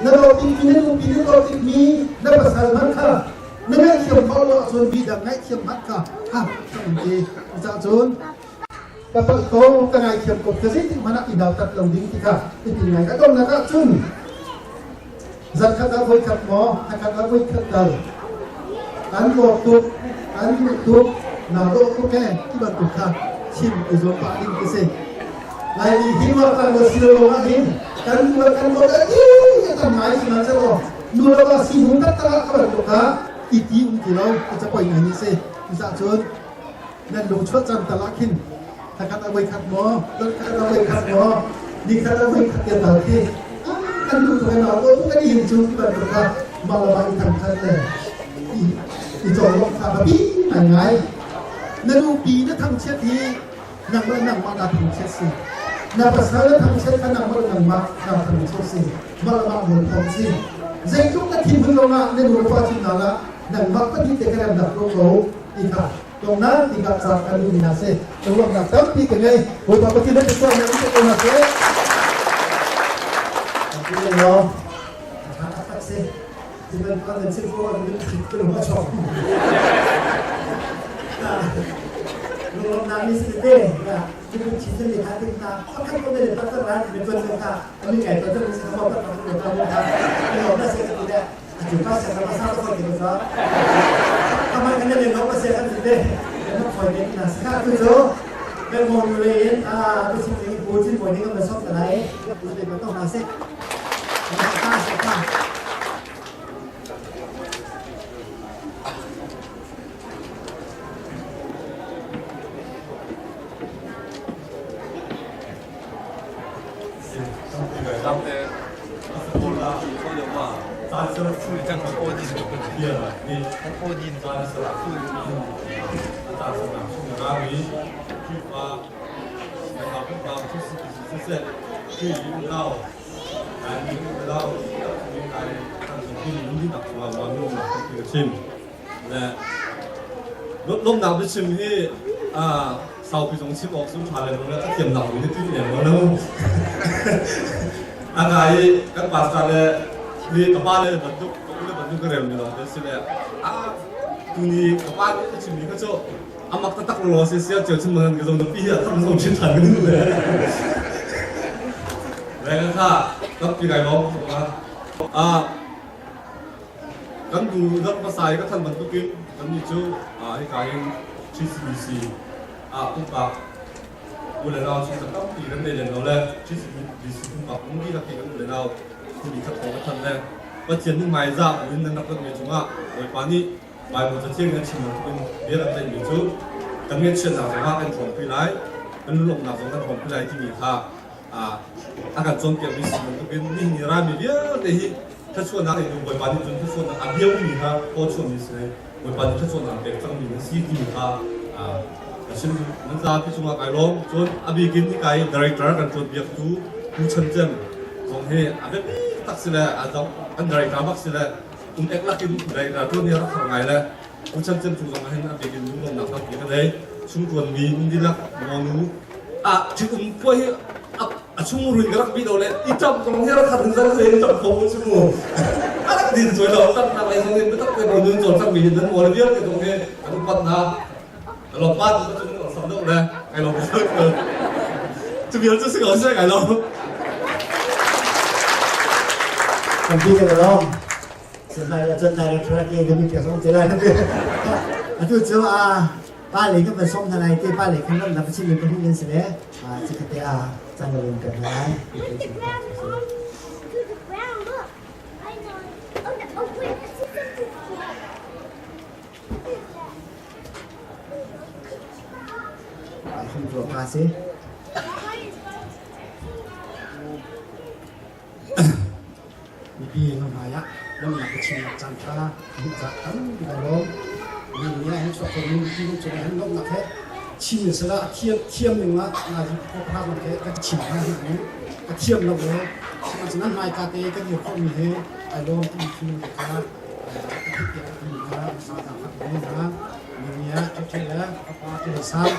Na dawt mi na nupi na dawt mi na pasal hmanh kha na ngaihthiam khawh lo ahcun mi dang ngaihthiam hmanh kha ha ka um ti. Cucaah cun ka palh ko ka ngaithiam ko ka zeitik hmanh ah i nautat lo ding ti kha i ti ngai. A donghnak ahcun zarkhat ah voikhat maw thakhat ah voikhat tal an dawt tuk an duh tuk naa dawh tuk ee ti bantuk kha chim i zuam pah ding ti si. Laimi hi ruah lo si lo ah hin kan ruah kan dawt a ti tam ngai sihmanhsehlaw nu le pa sining taktak ah ka bantuk kha i ti um ti lo ka capoi ngai ni si. Cucaah cun nan lung chuah cang tal ah khin thakhat a voikhat maw zarkhat a voikhat maw nikhat a voikhat te tal khi kan duh tuk ai ko kan i hin cu ti bantuk kha mah le mah i thangthat le i cawlawmh kha biapi ngai ngai. Na nupi na thangchiat hi nangmah nangmah na thangchiat si. Na pasal na thangchiat kha nangmah nangmah na thangchiat si. Mah le mah mualpho si. Zeitluk na thinhun lawngah na nu le pa cun na lah nangmah pahnih te ka remnak ko ko ti kha tongnak ti kha ca kan duhmi hna si. Ruahnak tampi ka ngei. Bawipa Pathian na tuahnak in ko hna seh. Lawmnak biachim hi saupi zong chim awk cu ṭha le lo le a thiamnak zong hi ti lem lo lo. A ngai i kan pastor le ni ka pa le bantuk ka u le bantuk ka rel mi lawng te si le a tuni ka pa nih a chimmi kha cu a mak taktak lo si sia cio chim man ka zong pi hi a tham zong chin ṭhan ka nu le le kha tampi ngai lawm a Kan bu dot hmasa i ka than bantukin kannih cu hika hin TCBC ah pumpak u le nau chungkhat tampi kan nei lem lo le TCBC pumpak um dihlak hi kan u le nau khuali khat kong ka than le Pathian nih hmaizah buin nan rak ratmi cungah Bawipa nih Baibal cathiang in a chim bantukin bia kan tlaihmi cu kan ngaihchiatnak zongah kan hrawmpi lai, kan lawmhnak zong kan hrawmpi lai timi kha a kan cawnpiakmi si bantukin nihin i rami vialte hi thluachuahnak in Bawipa nih cun thluachuahnak a biaumi kha pawchuahmi si Bawipa nih thluachuahnak pek cangmi na si timi kha a chim. Nan zapi cungah kai lawm. Cun a bikin hika i director kan ṭuanpiaktu Pu Chan Cem zong hi a biapi tak si le a zong kan director bak si le um ek lakin director ṭuan hi a rak har ngai le Pu Chan Cem cung zong ah hin a bikin lunglawmhnak tampi ka nei. Chung ṭuanmi nan dihlak mawnu a ṭhitum puai hi a chung ruin ka rak bi lo le i ṭam zong hi rak khat zan se ṭam kho mu chu mu a rak din chuai lo ṭam nak lei zong in biatak te mo nun cawn cang mi nan mo le vialte zong hi an upat na lo pa tu ka chung sam deuh le kai lo cu vial cu si ko se kai lo. Kan bi ka lo Sihmai cun director ke ka mi pek zong te lai. Atu cu a pa le kan van sawm hna lai te pa le kan ram na chim mi pahnih nan si le chikkhat te a caan ka vun kan hna lai. Hum tu pa si. Mipi nan hmai ah lawmhnak ka chimnak caan ṭha hmuh cah tampi kai lawm. Ni ah hin chuak ko mi ti cung ah hin lawmhnak he chim in sala a thiam thiam ning ah nazi ko phak nak he kan chim hna hi ni a thiam lo le sihmanhsehlaw nan hmaika te kan i khawh mi he ai lawm ti mi te kha a theih piak mi kha sa ta khat mi hna ni ah ṭhe le pa te le sang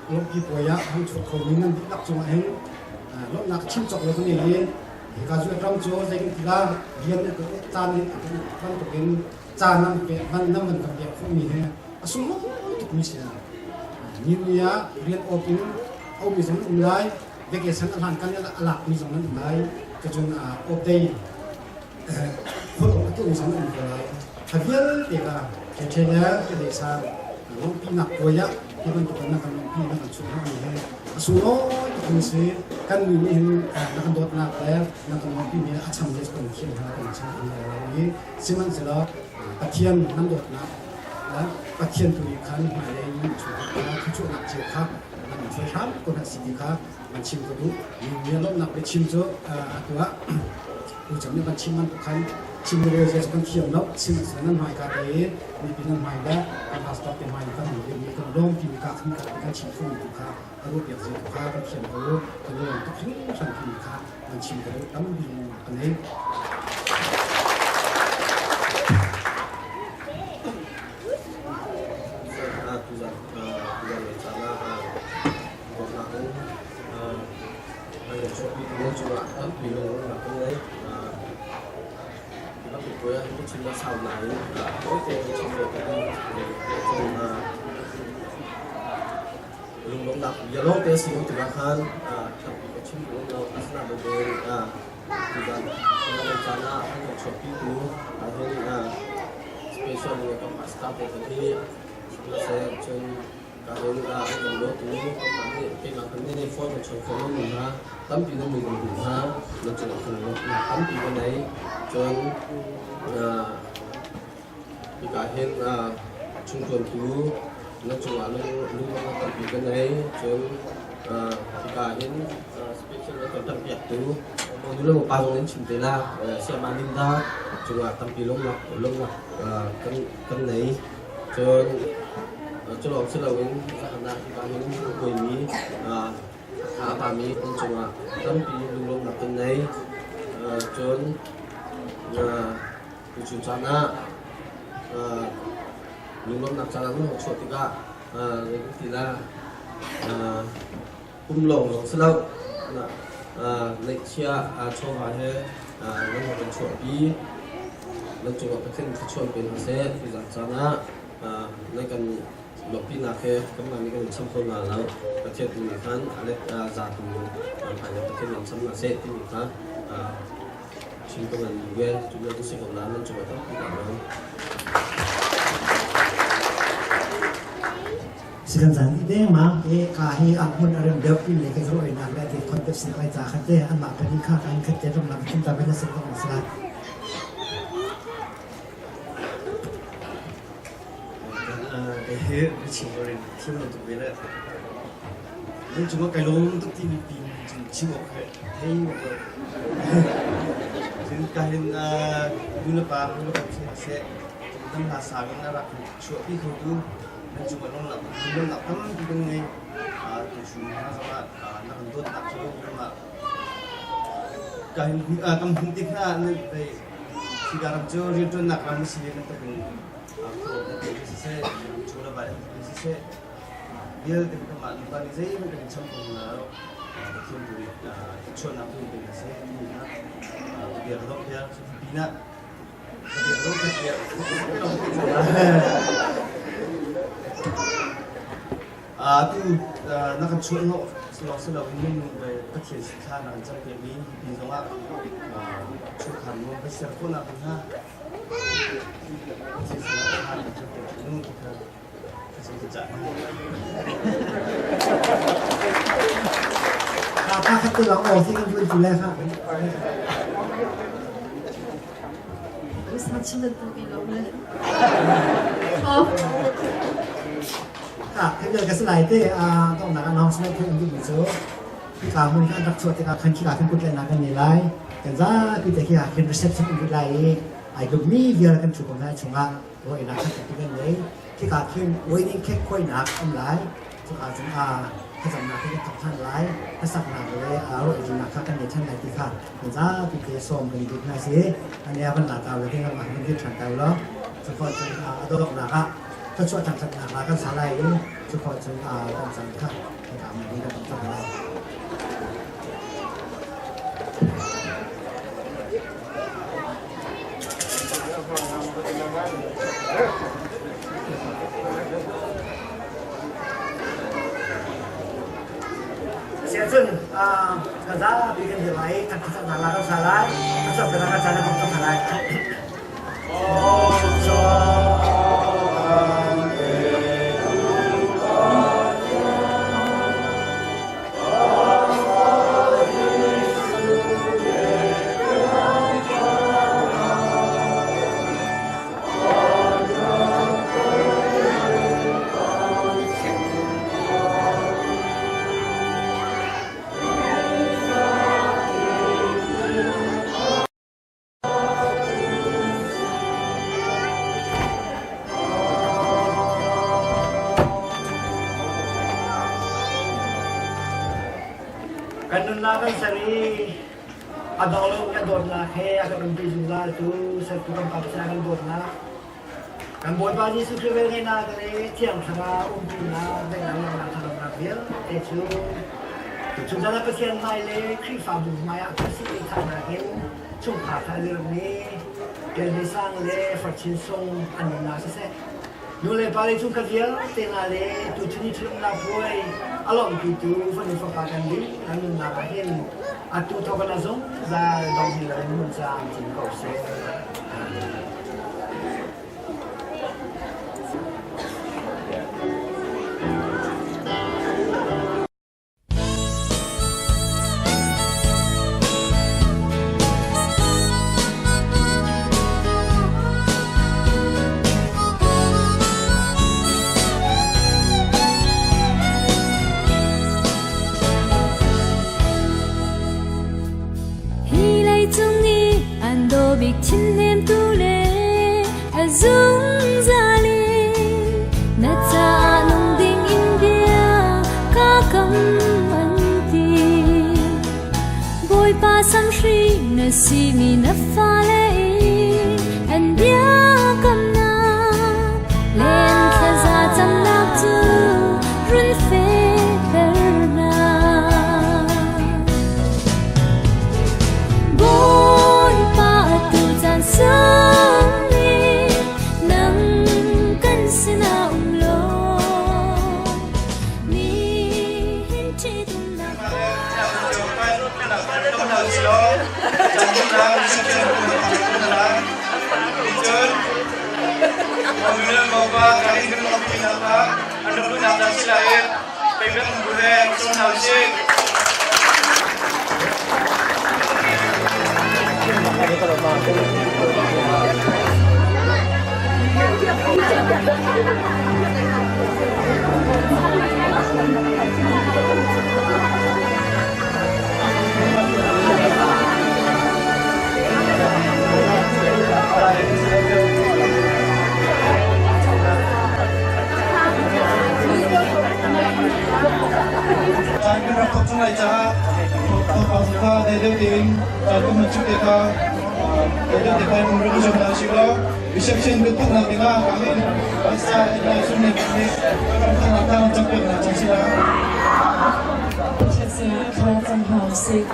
lawmpi puai ah hang chuak kho mi nan dihlak cungah hin lawmhnak chim cawk lo kan nei i hika zu ram cu zeitin tila rian caan in bantukin caan nan pek man nan man kan pek khawhmi he a sunglawi tukmi si ni ni ah rian awp in a ummi zong um lai vacation a hlan kan a lakmi zong nan um lai cun off day khol a tuahmi zong nan um ko lai kha vialte kha ṭhe le ṭhe sang lawmhpinak puai ah hi bantuk in na kan lawmhpi na kan chuah mi he a sunglawi tukmi si kan mi nih hin na kan dawtnak le na kan lawmhpi mi a cham le kan thiam hna kan cham hna lo i Sihmanhsehlaw Pathian nan dawtnak le Pathian tu nih khan hmailei in chungkhar kha thluachuahnak cio kha nan hruai hram ko hna si ti kha van chim ka duh. Mi lawmhnak biachim cu atu ah tuchan nih van chim bantuk khan chim le rel kan thiam lo. Sihmanhsehlaw nan hmaika te i mipi nan hmai le kan pastor te hmai kan um mi kan lawm timi ka khan kan chim khomi tu kha a ruahpiak zia tu kha kan thiam ko. Kan i lawm tuk hringhran timi kha nan chim ka duh tampi ka nei. Lunglawmhnak bia lawngte si lo tikah khan tampi ka chim duh lo. Asinain tuzan caan ah an kan chuahpitu ahhin special in kan pastor te kan hi seh cun kahin an kan dawtu kanmah nih keimah kan nih phone kan chawn khawh lomi hna tampi nan mi kan duh hna nan cungah khan lawmhnak tampi ka nei. Cun Hika hin chungṭuantu na cungah lunglawmhnak tampi ka ngei. Cun hika hin special na kan ṭamhpiaktu nu le pa zong in chim te la. Sayama Linda cungah tampi lawmhnak kan nei. Cun cu lawng si loin zahan ah hika hin a kuaimi a pami nan cungah tampi lunglawmhnak kan nei. Cun Tuchun caan ah lunglawmhnak caan ah nan chuah tikah zeitin ti la pum lawng zong si lo neihchia chawva he nan rak kan chuahpi nan cungah Pathian thluachuah pe hna seh tuzan caan ah nan kan lawmhpinak he kanmah nih kan in cham kho hna lo Pathian tu nih khan a let za tu Pathian nih in cham hna seh timi kha Chin ka ngan ve cu na si ko na nan cungah tampi kaa lawm. Sikan zan i deng ma e ka hi ang hun a rem deuh pin le ka zo ina le te context na lai cha khat te an ma pani kha kan khat te ram lam kum ta ben se ko sala He chim rin thim lo tuk ve le nan cungah kai lawm tuk ti mi pin chim awk he thei lo cun ka hin nu le pa nu le pa seh nan hla sang in a rak chuahpi khotu nan cungah lawmnak lawmnak tampi kan ngei tu chung hna zongah na kan dawtnak cu kanmah ka hin kan hmuh tik hna nan Sigaram cu rianṭuannak ram a si bantuk in siseh, chaw le va siseh, vialte kanmah nupa nih zeihmanh kan in cham kho hna lo. Pathian tu nih thluachuahnak tu in pe hna seh timi kha bia ka dongh piak. Pinah bia ka dongh piak. Atu na kan chuah hnawh lawng si loin minung Pathian sin thla na kan campiakmi hi zongah chungkhar nuam kan ser khawhnak ding hnga Pathian sinah thla kan campiak nu ti kha thlacam kan cah hna. Pa khat te lawng aw ti kan tuan tu le kha. Ka si lai te donghnak announcement theih an duhmi cu hika hmun hi an rak chuah tikah khan khika khin kut tlaihnak kan ngei lai. Kan zapi te khi ah khin reception an lut lai i. Ai tlukmi vial kan ṭhu ko hna chungah ruahnak kha tampi kan ngei. Khika khin wedding cake khuainak um lai. Cuka cun a thlacamnak khi kan thawk ṭhan lai. Hlasaknak le ruahnak kha kan ngei ṭhan lai ti kha kan zapi te sawm kan i duh hna si. An e van la ta le ding ah kan dir ṭhan ta law. Cukhawh cun a donghnak ah thluachuah thangṭhatnak ah kan sa lai i cukhawh cun kan cang kha kan kan cang lai. Siahcun kan zapi kan dir lai, kan thlacamnak la kan sa lai, kan cawmpiaknak kan caan kan cawm hna lai. Kan nunnak kan ser i a dong lomi a dawtnak he a kan umpi zungzal tu sertu kan Pa Pathian kan dawtnak kan Bawipa Jesuh Khrih velngeihnak le Thiang Thlarau umpinak daihnak langhnak thanuamnak vialte cu tuchun zan ah Pathian hmai le Khrihfabu hmai ah kan si thannak in chungkhar kha lirmi Kelmi Sang le Farchin Sung an nunnak siseh nu le pa le chungkhat vialte hna le tuchun i ṭhitumnak puai a lawmhpitu fanu fapa kan ding an nunnak ah hin atu thawk in a zungzal dong hin loin hmun caamcin ko seh. Hi leicung i an daw bik thinhnemtu le a zungzal in na caah nung ding in bia ka kam an ti. Bawipa samhri na simi na fale in an biakamnak len thlaza camnak cu run fehter hna. Bawipa atu caan sung in nang kan sinah um law nihin ṭhitumnak Caan kan rak thawk cang lai caah thawngpang kha dai deuh tein caan kan hman chung te kha dai deuh te khan um rak i zuam hna usih law reception kan thawknak dingah kangin phaisa in sum le nih kan thawknak kha ram cang pek hna cang si la. Pathian sinah thla cam hna usih.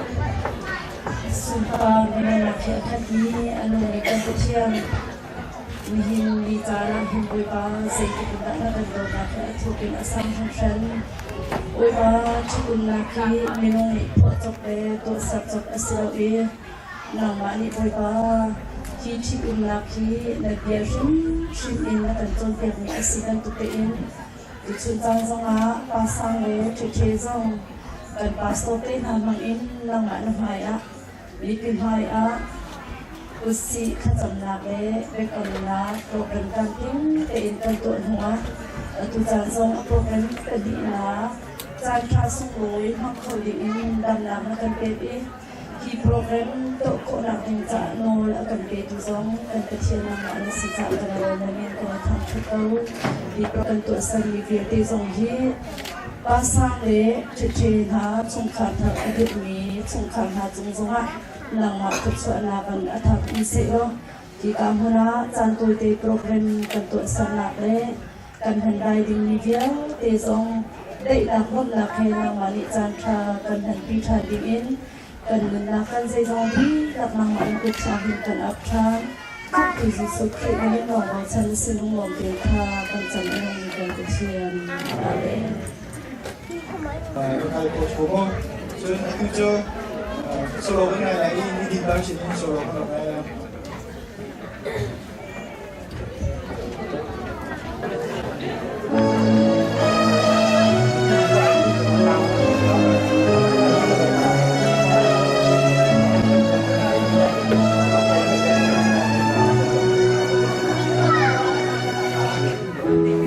Sunpar nunnak he a khatmi a nungmi kan Pathian Nihin ni caan ah hin Bawipa zeitluk in dah na kan dawtnak hi a thuk in a sang hringhran. Bawipa ṭhitumnak hi minung nih phuahcop le tuahser cop a si lo i nangmah nih Bawipa hi ṭhitumnak hi na bia hrimhrim in na kan cawnpiakmi a si bantuk tein tuchun caan zongah pa sang le ṭheṭhe zong kan pastor te hna hmangin nangmah na hmaiah Mipi hmaiah kutsih thlacamnak le biakamnak program tlamtling tein kan tuah hnuah atu caan zong a program ka dihnak caanṭha sunglawi hmang kho dingin damnak na kan pek i Hi program tuah khawhnak ding caah nawl a kan petu zong kan Pathian nangmah na si caah kan lawm na min ko thangṭhat ko. Hi kan tuahsermi vialte zong hi pa sang le ṭheṭhe hna chungkhar thar a dirhmi chungkhar hna cung zongah nangmah thluachuahnak in a thar in sehlaw hika hmun ah caan tawite program kan tuahsernak le kan hman lai dingmi vialte zong daihnak nuamhnak he nangmah nih caanṭha kan hmanpi ṭhan dingin kan nunnak kan zeizong dihlak nangmah na kut thianghlim kan ap ṭhan. Khamhtu Jesuh Khrih na min lawng bochan sinung te kha kan cam i nungmi kan Pathian. Amen. Kan ko cho mo. Cun atu cu solo kan ngai lai i ni din bang sin in solo kan rak ngai lai.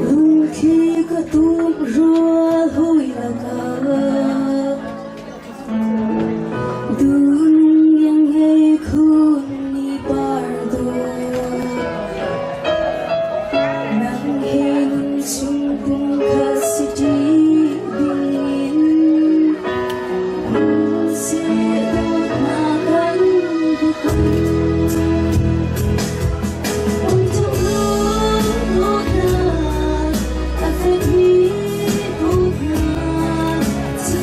Lungthli ka tum rual hui lakah Dun ngei khun ni par dawt Nang he nun chung pumkhat si ṭi dingin Seh dawtnak kan biakam Ungtung dawtnak a fekmi dawtnak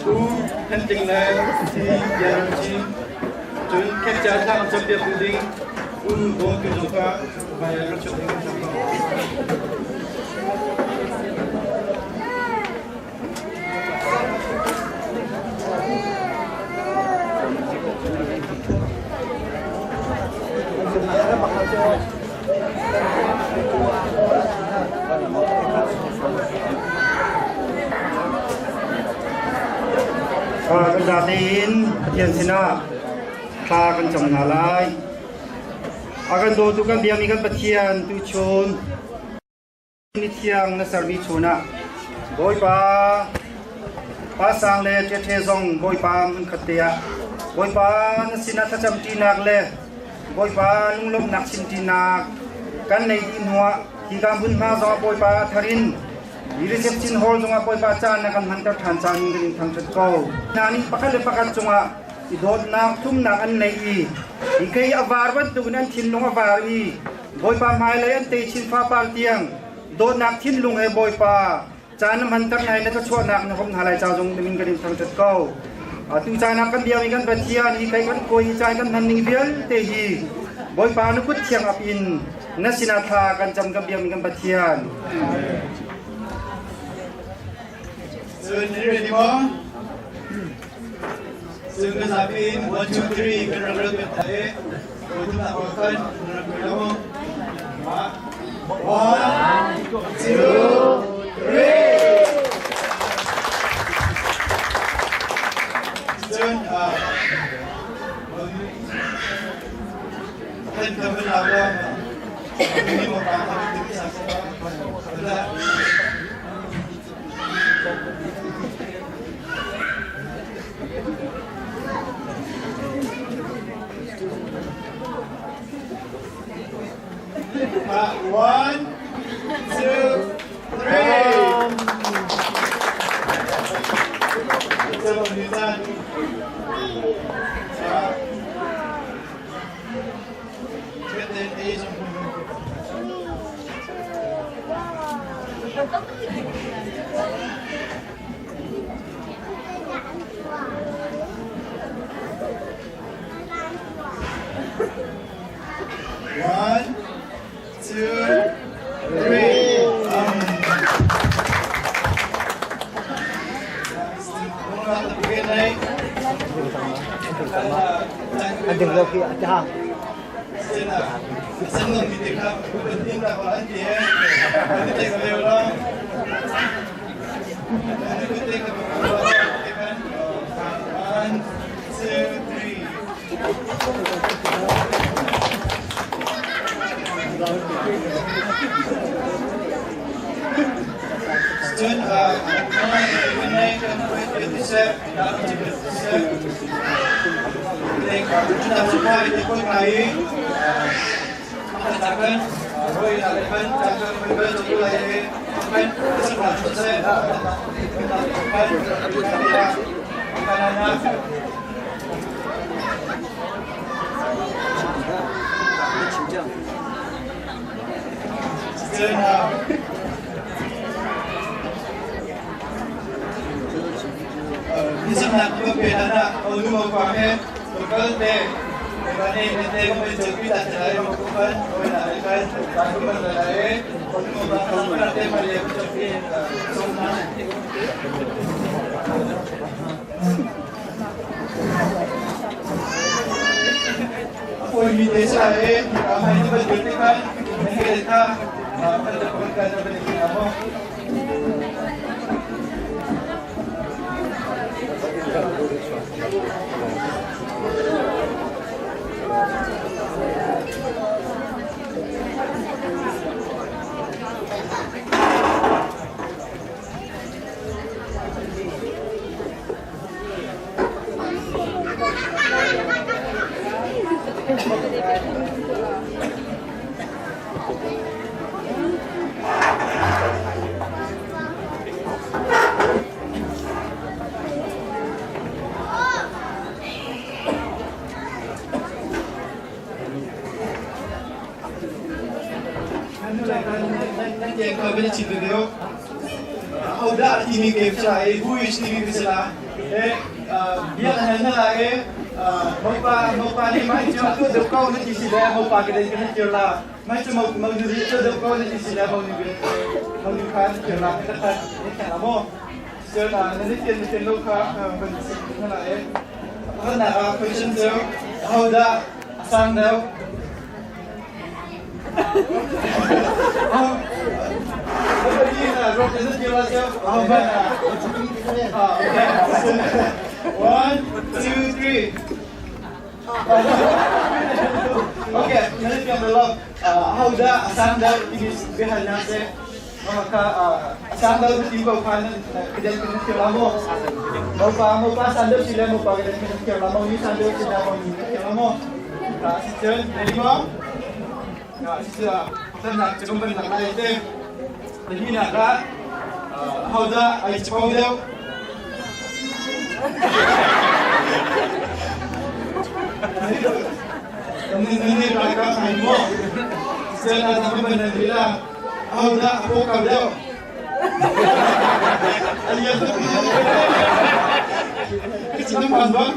Pu Than Tling le Pi Bia Ram Cin, cun Khenca thla an campiaktu ding Pu Bawm Tu zong kha hmai ah rak chuak ding an cam ko. Kan zatein Pathian sinah thla kan cam hna lai. A kan dawtu kan biakmi kan Pathian tuchun Ni thiang na sermi chunah Bawipa pa sang le ṭeṭhe zong Bawipa hmunkhat te ah Bawipa na sinah thlacam ṭinak le Bawipa lunglawmhnak chim ṭinak kan nei dih hnuah hika hmunhma zongah Bawipa a thar in hi reception hall zongah Bawipa caan na kan hmanter ṭhan caan in kan in thangṭhat ko. Hna nih pakhat le pakhat cungah i dawtnak thumnak an nei i hi kei a var bantukin an thinlung a var i Bawipa hmailei an techin fapar tiang dawtnak thinlung he Bawipa caan na hmanter hna i na thluachuahnak na hrawm hna lai ca zong min kan in thangṭhat ko. Atu caan ah kan biakmi kan Pathian hi kai kan kawi hi caan kan hman ning vialte hi Bawipa na kut thiang ap in na sinah thla kan cam kan biakmi kan Pathian. Cun ready maw? Cun kan zapi in 1 2 3 kan rak rat ta i One, two, three. Cun kan kan la ni mo pa ka ti sa sa la. One, two, three. One, two, three. An ding lo khi a ta. One, two, three. Cun Nisamnak ka pe hlan ah nu pa he kal te kan e te ko pe chok ta ta lai ko kan oi na kan ta ko kan lai ko nu pa kan te ma le chok pi som na. Poi mi te sa e ka mai ni ba te kan ne ta kan ta kan kan na mo. Hodah timi game sa i who is timi ka sila. Bia kan hal hna lai i mopa mopa nih mah cu a tuah deuh ko na ti si le mopa ke den kan tir la. Mah cu mo mo nu nih tuah deuh ko na ti si le mo nu mo nu kha na tir la ka khat ni theng la maw. Cun na ni fian ni fian lo kha van sim hna lai i pakhatnak ah question cu ahodah a sang deuh? One, two, three. Okay, nanti yang belum. Hauda asam dal ini bihalnya se. Maka asam dal ti ko khan kedan kedan ke lamo. Mau pa mau pa sandal sila mau pa kedan kedan ke lamo ni sandal sila mau ni ke lamo. Sicun, ready mo? Cukup cukup ban lai te. Lagi nak ka hoda ai chpau deuh. Nini rai ka khai mo. Sicun na ban nan lila. Hoda apo kau deuh. Ayah tu. Kecil pan bang.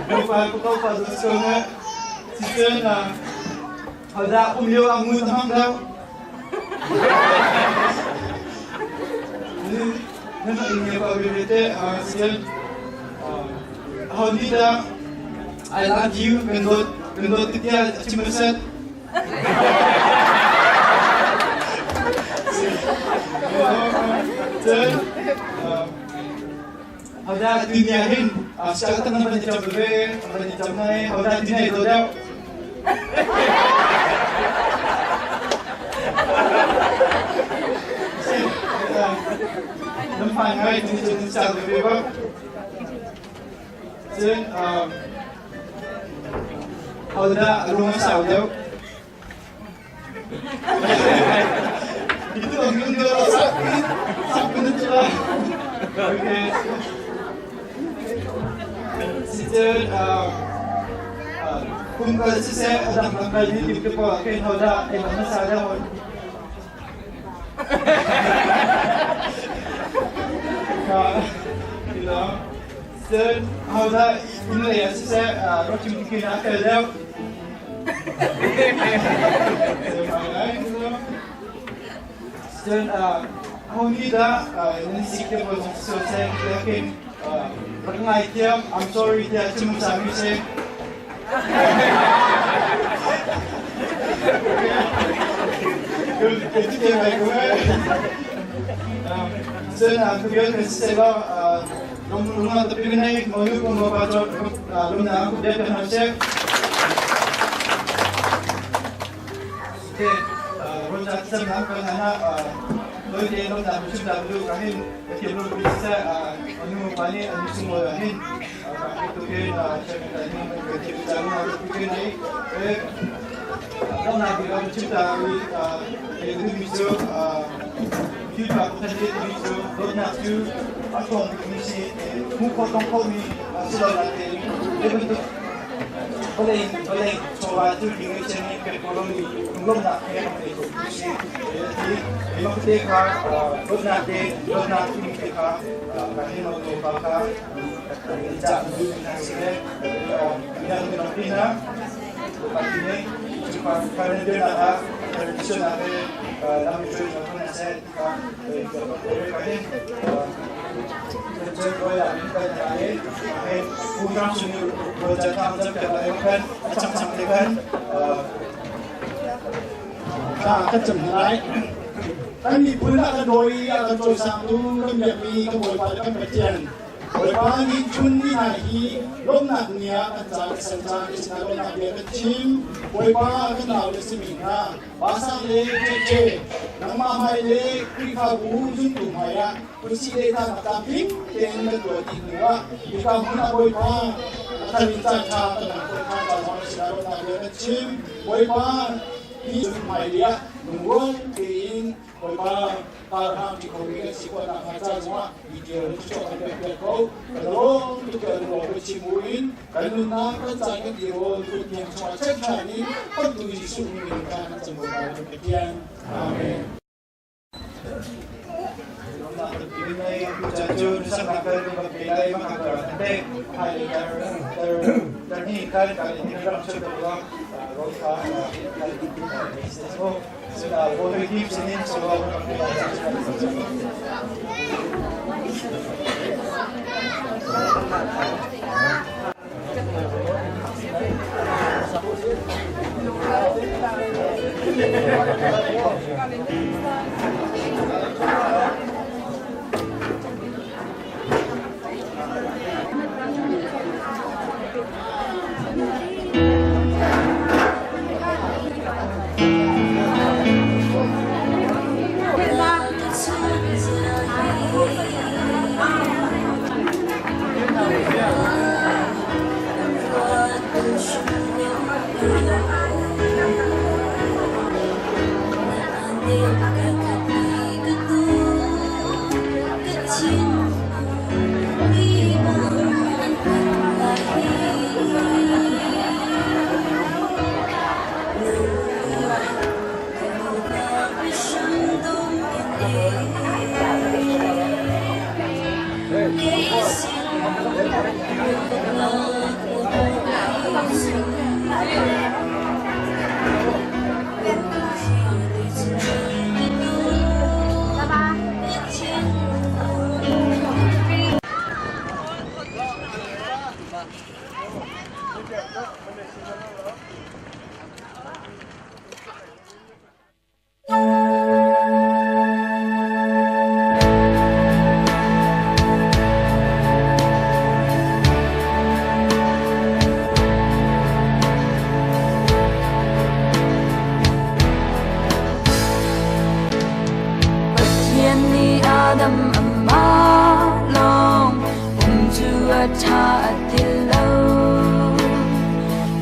Lupa aku kau pa tu na. Sicun na hoda um lio ang ngun hang deuh. Nan ing pa te sian ho ni dah I love you kan dot kan dot titia chimaset. Cun hodah dunia hin siang tang ban jam ve ban jam nai hodah dunia do deuh. Nan fai ngai tin cun siang ve bak. Cun hodah lung a sau deuh. Itu ang ganda sakit. Sakit na sila. Okay. Si Chen, kung ka si se adam ang kay ni tim ko kay hoda ay mana sa da hon. Ka ila. Chen hoda inle ya si se rochim kina ka deuh. Cun ho nih dah nan sik te pawl cu seh lakin rak ngaithiam I'm sorry tiah chim hmasa mi si. Cun ka bial kan si lo lung tapi nei mo nu ko mo pa cho lung na ku bial kan seh. Okay, roja sam na kan na loi te lung na chim da lu ka hin ka thiam lu bi sa anu pa ni anu sung lo hin ka tu ke chek ka ni ka thiam cha lu na tu ke nei e lung na bi ka chim da wi e lu mi chu khi pa ko khan mi chu dot na chu a thong mi si mu kho tong kho mi si lo na te e bentuk vawlei vawlei chawva cu ding i chen i pek ko lomi lawmhnak he kan ei ko ti si ti mah te kha dawtnak te dawtnak timi te kha kan hin lo pa kha ca duh na si le minang minang pi na pa ti ne pa kan na ha tradition na he lam chu na se ka ka hin Kan cam lai. Kan miphun a kan dawi a kan cawisangtu kan biakmi kan Bawipa le kan Pathian. Bawipa ni chun ni hna hi lawmhnak ni ah kan ca kan ca kan sinah lawmhnak bia kan chim. Bawipa kan nau le simi hna Pasang le Cece nangmah hmai le Khrihfabu zumtu hmai ah Kutsi le tlang tlamtling tein kan tuah dih hnu ah hika hmun ah Bawipa a thar in caan ṭha kan hmang khawh ṭhan ca zong na sinah lawmhnak bia kan chim. Bawipa hi hmailei ah lungrual tein Bawipa karhang ṭi khomi kan si khawh nakhnga ca zongah hi tial in thluachuah kan pek piak ko. Kan lawm tuk tiah lungrual kan chim buin kan nunnak kan caan kan tirawl kut hniang chungah check ṭhan in Khamhtu Jesuh min in kan cam Bawipa kan Pathian. Amen. hmai lei tar tar tar ni khan kan in ram cheu ko ro kha Pathian nih Adam amah lawng um cu a ṭha a ti lo.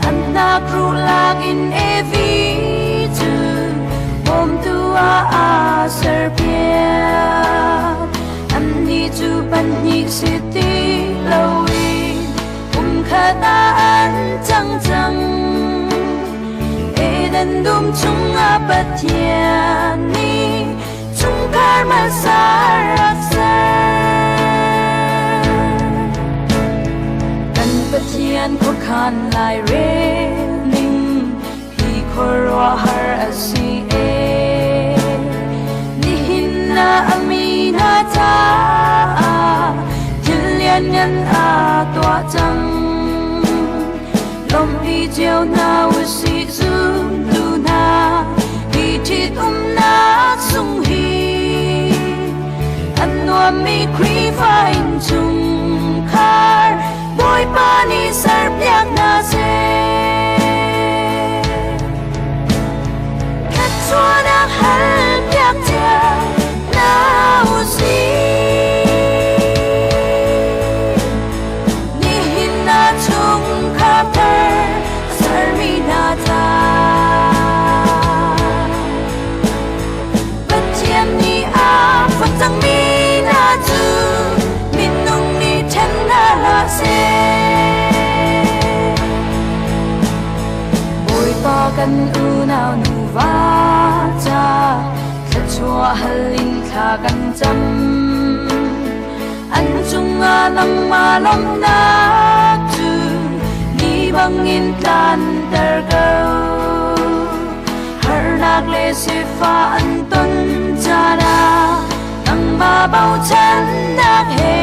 An hnakruh lak in Evi cu bawmtu ah aa serpiak. Annih cu pahnih si ti loin pumkhat ah an cang cang. Eden dum chungah Pathian nih chungkhar hmasa rak ser. Kan Pathian khuakhan lairel ning hi khuaruahhar a si ee. Nihin ah a mi hna caah thil lianngan aa tuah cang. Lawmhpi cio hna usih zumtu hna hi ṭhitumnak sung hi an nuammi Khrihfa innchungkhar Bawipa nih serpiak hna seh. Thluachuahnak halpiak cio hna usih. Nihin ah chungkhar thar a sermi hna ca. Pathian nih a fonh cangmi hna cu minung nih ṭhen hna hlah seh. Bawipa kan unau nuva ca thluachuah hal in thla kan cam. An cungah nangmah lawmhnak cu ni bangin tlanter ko. Harnak le sifah an ton caan ah nangmah bochannak he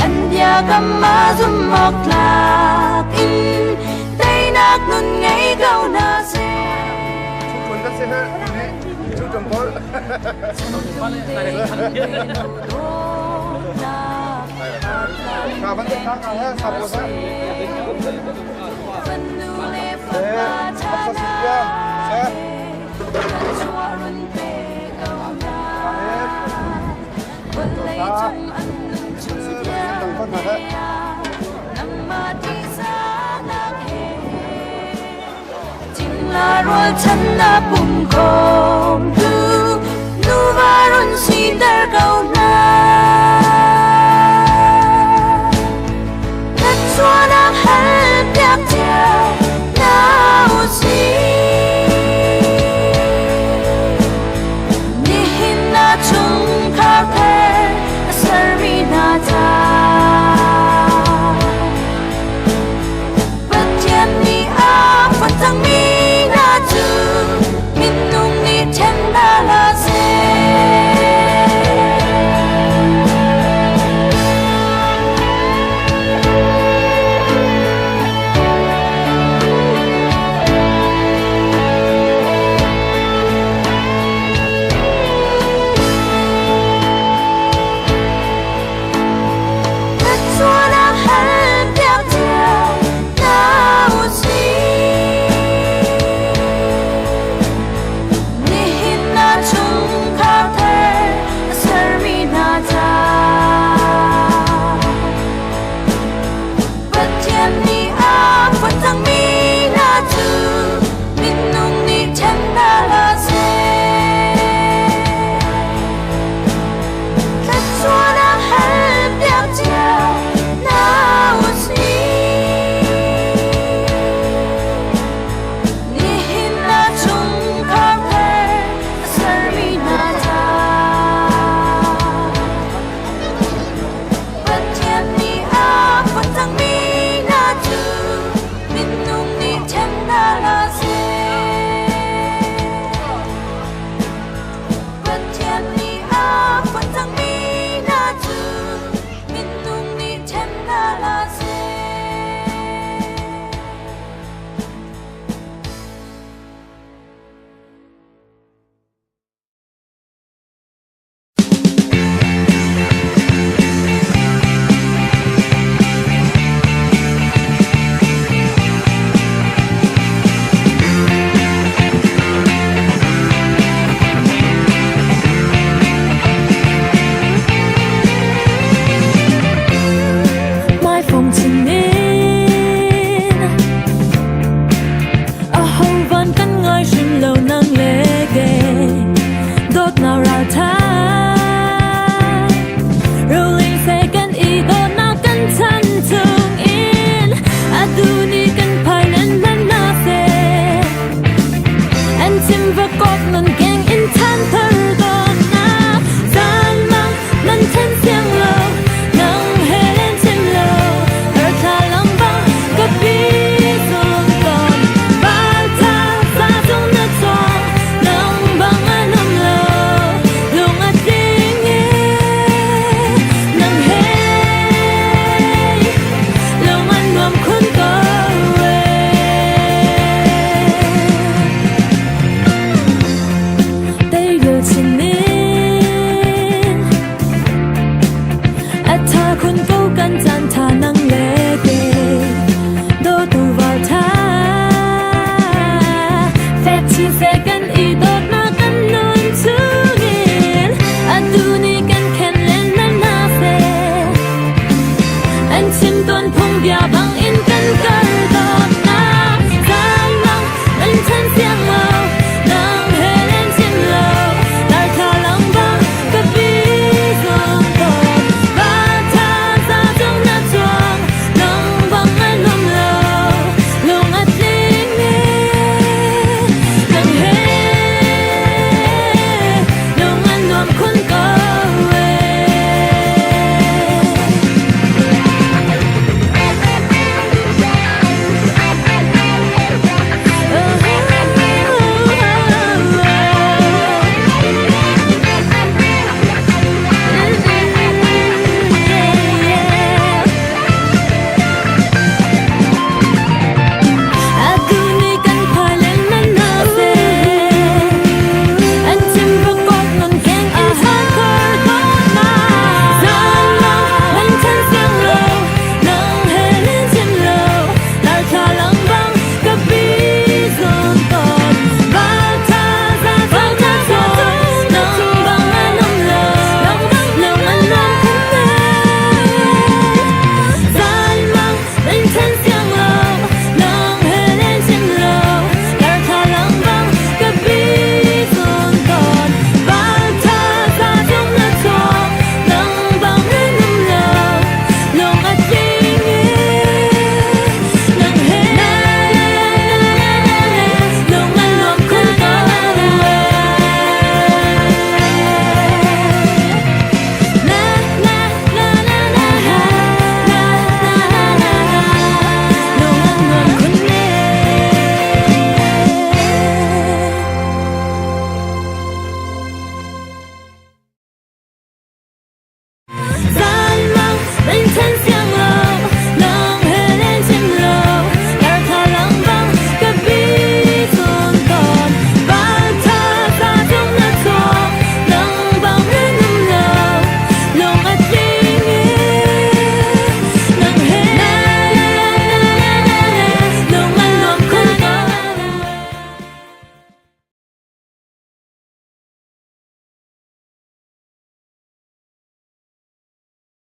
an biakam ah zumhawktlak in teinak nun ngei ko hna seh. Rualchan na pum khawm tu nuva run siter ko hna. Thluachuahnak halpiak cio hna usih. Nihin ah chungkhar thar a sermi hna ca. chim va kok nan keng in than thar don na zan mang nan then siang lo nang he len chim lo her tha lam bang ka pi sung ton val tha sa chung na chong nang bang an um lo lung a tling e nang he lung an nuam khun ko e. Teiril chinin a tha khun ko kan caan tha nang le ke do tu val tha fek chin se.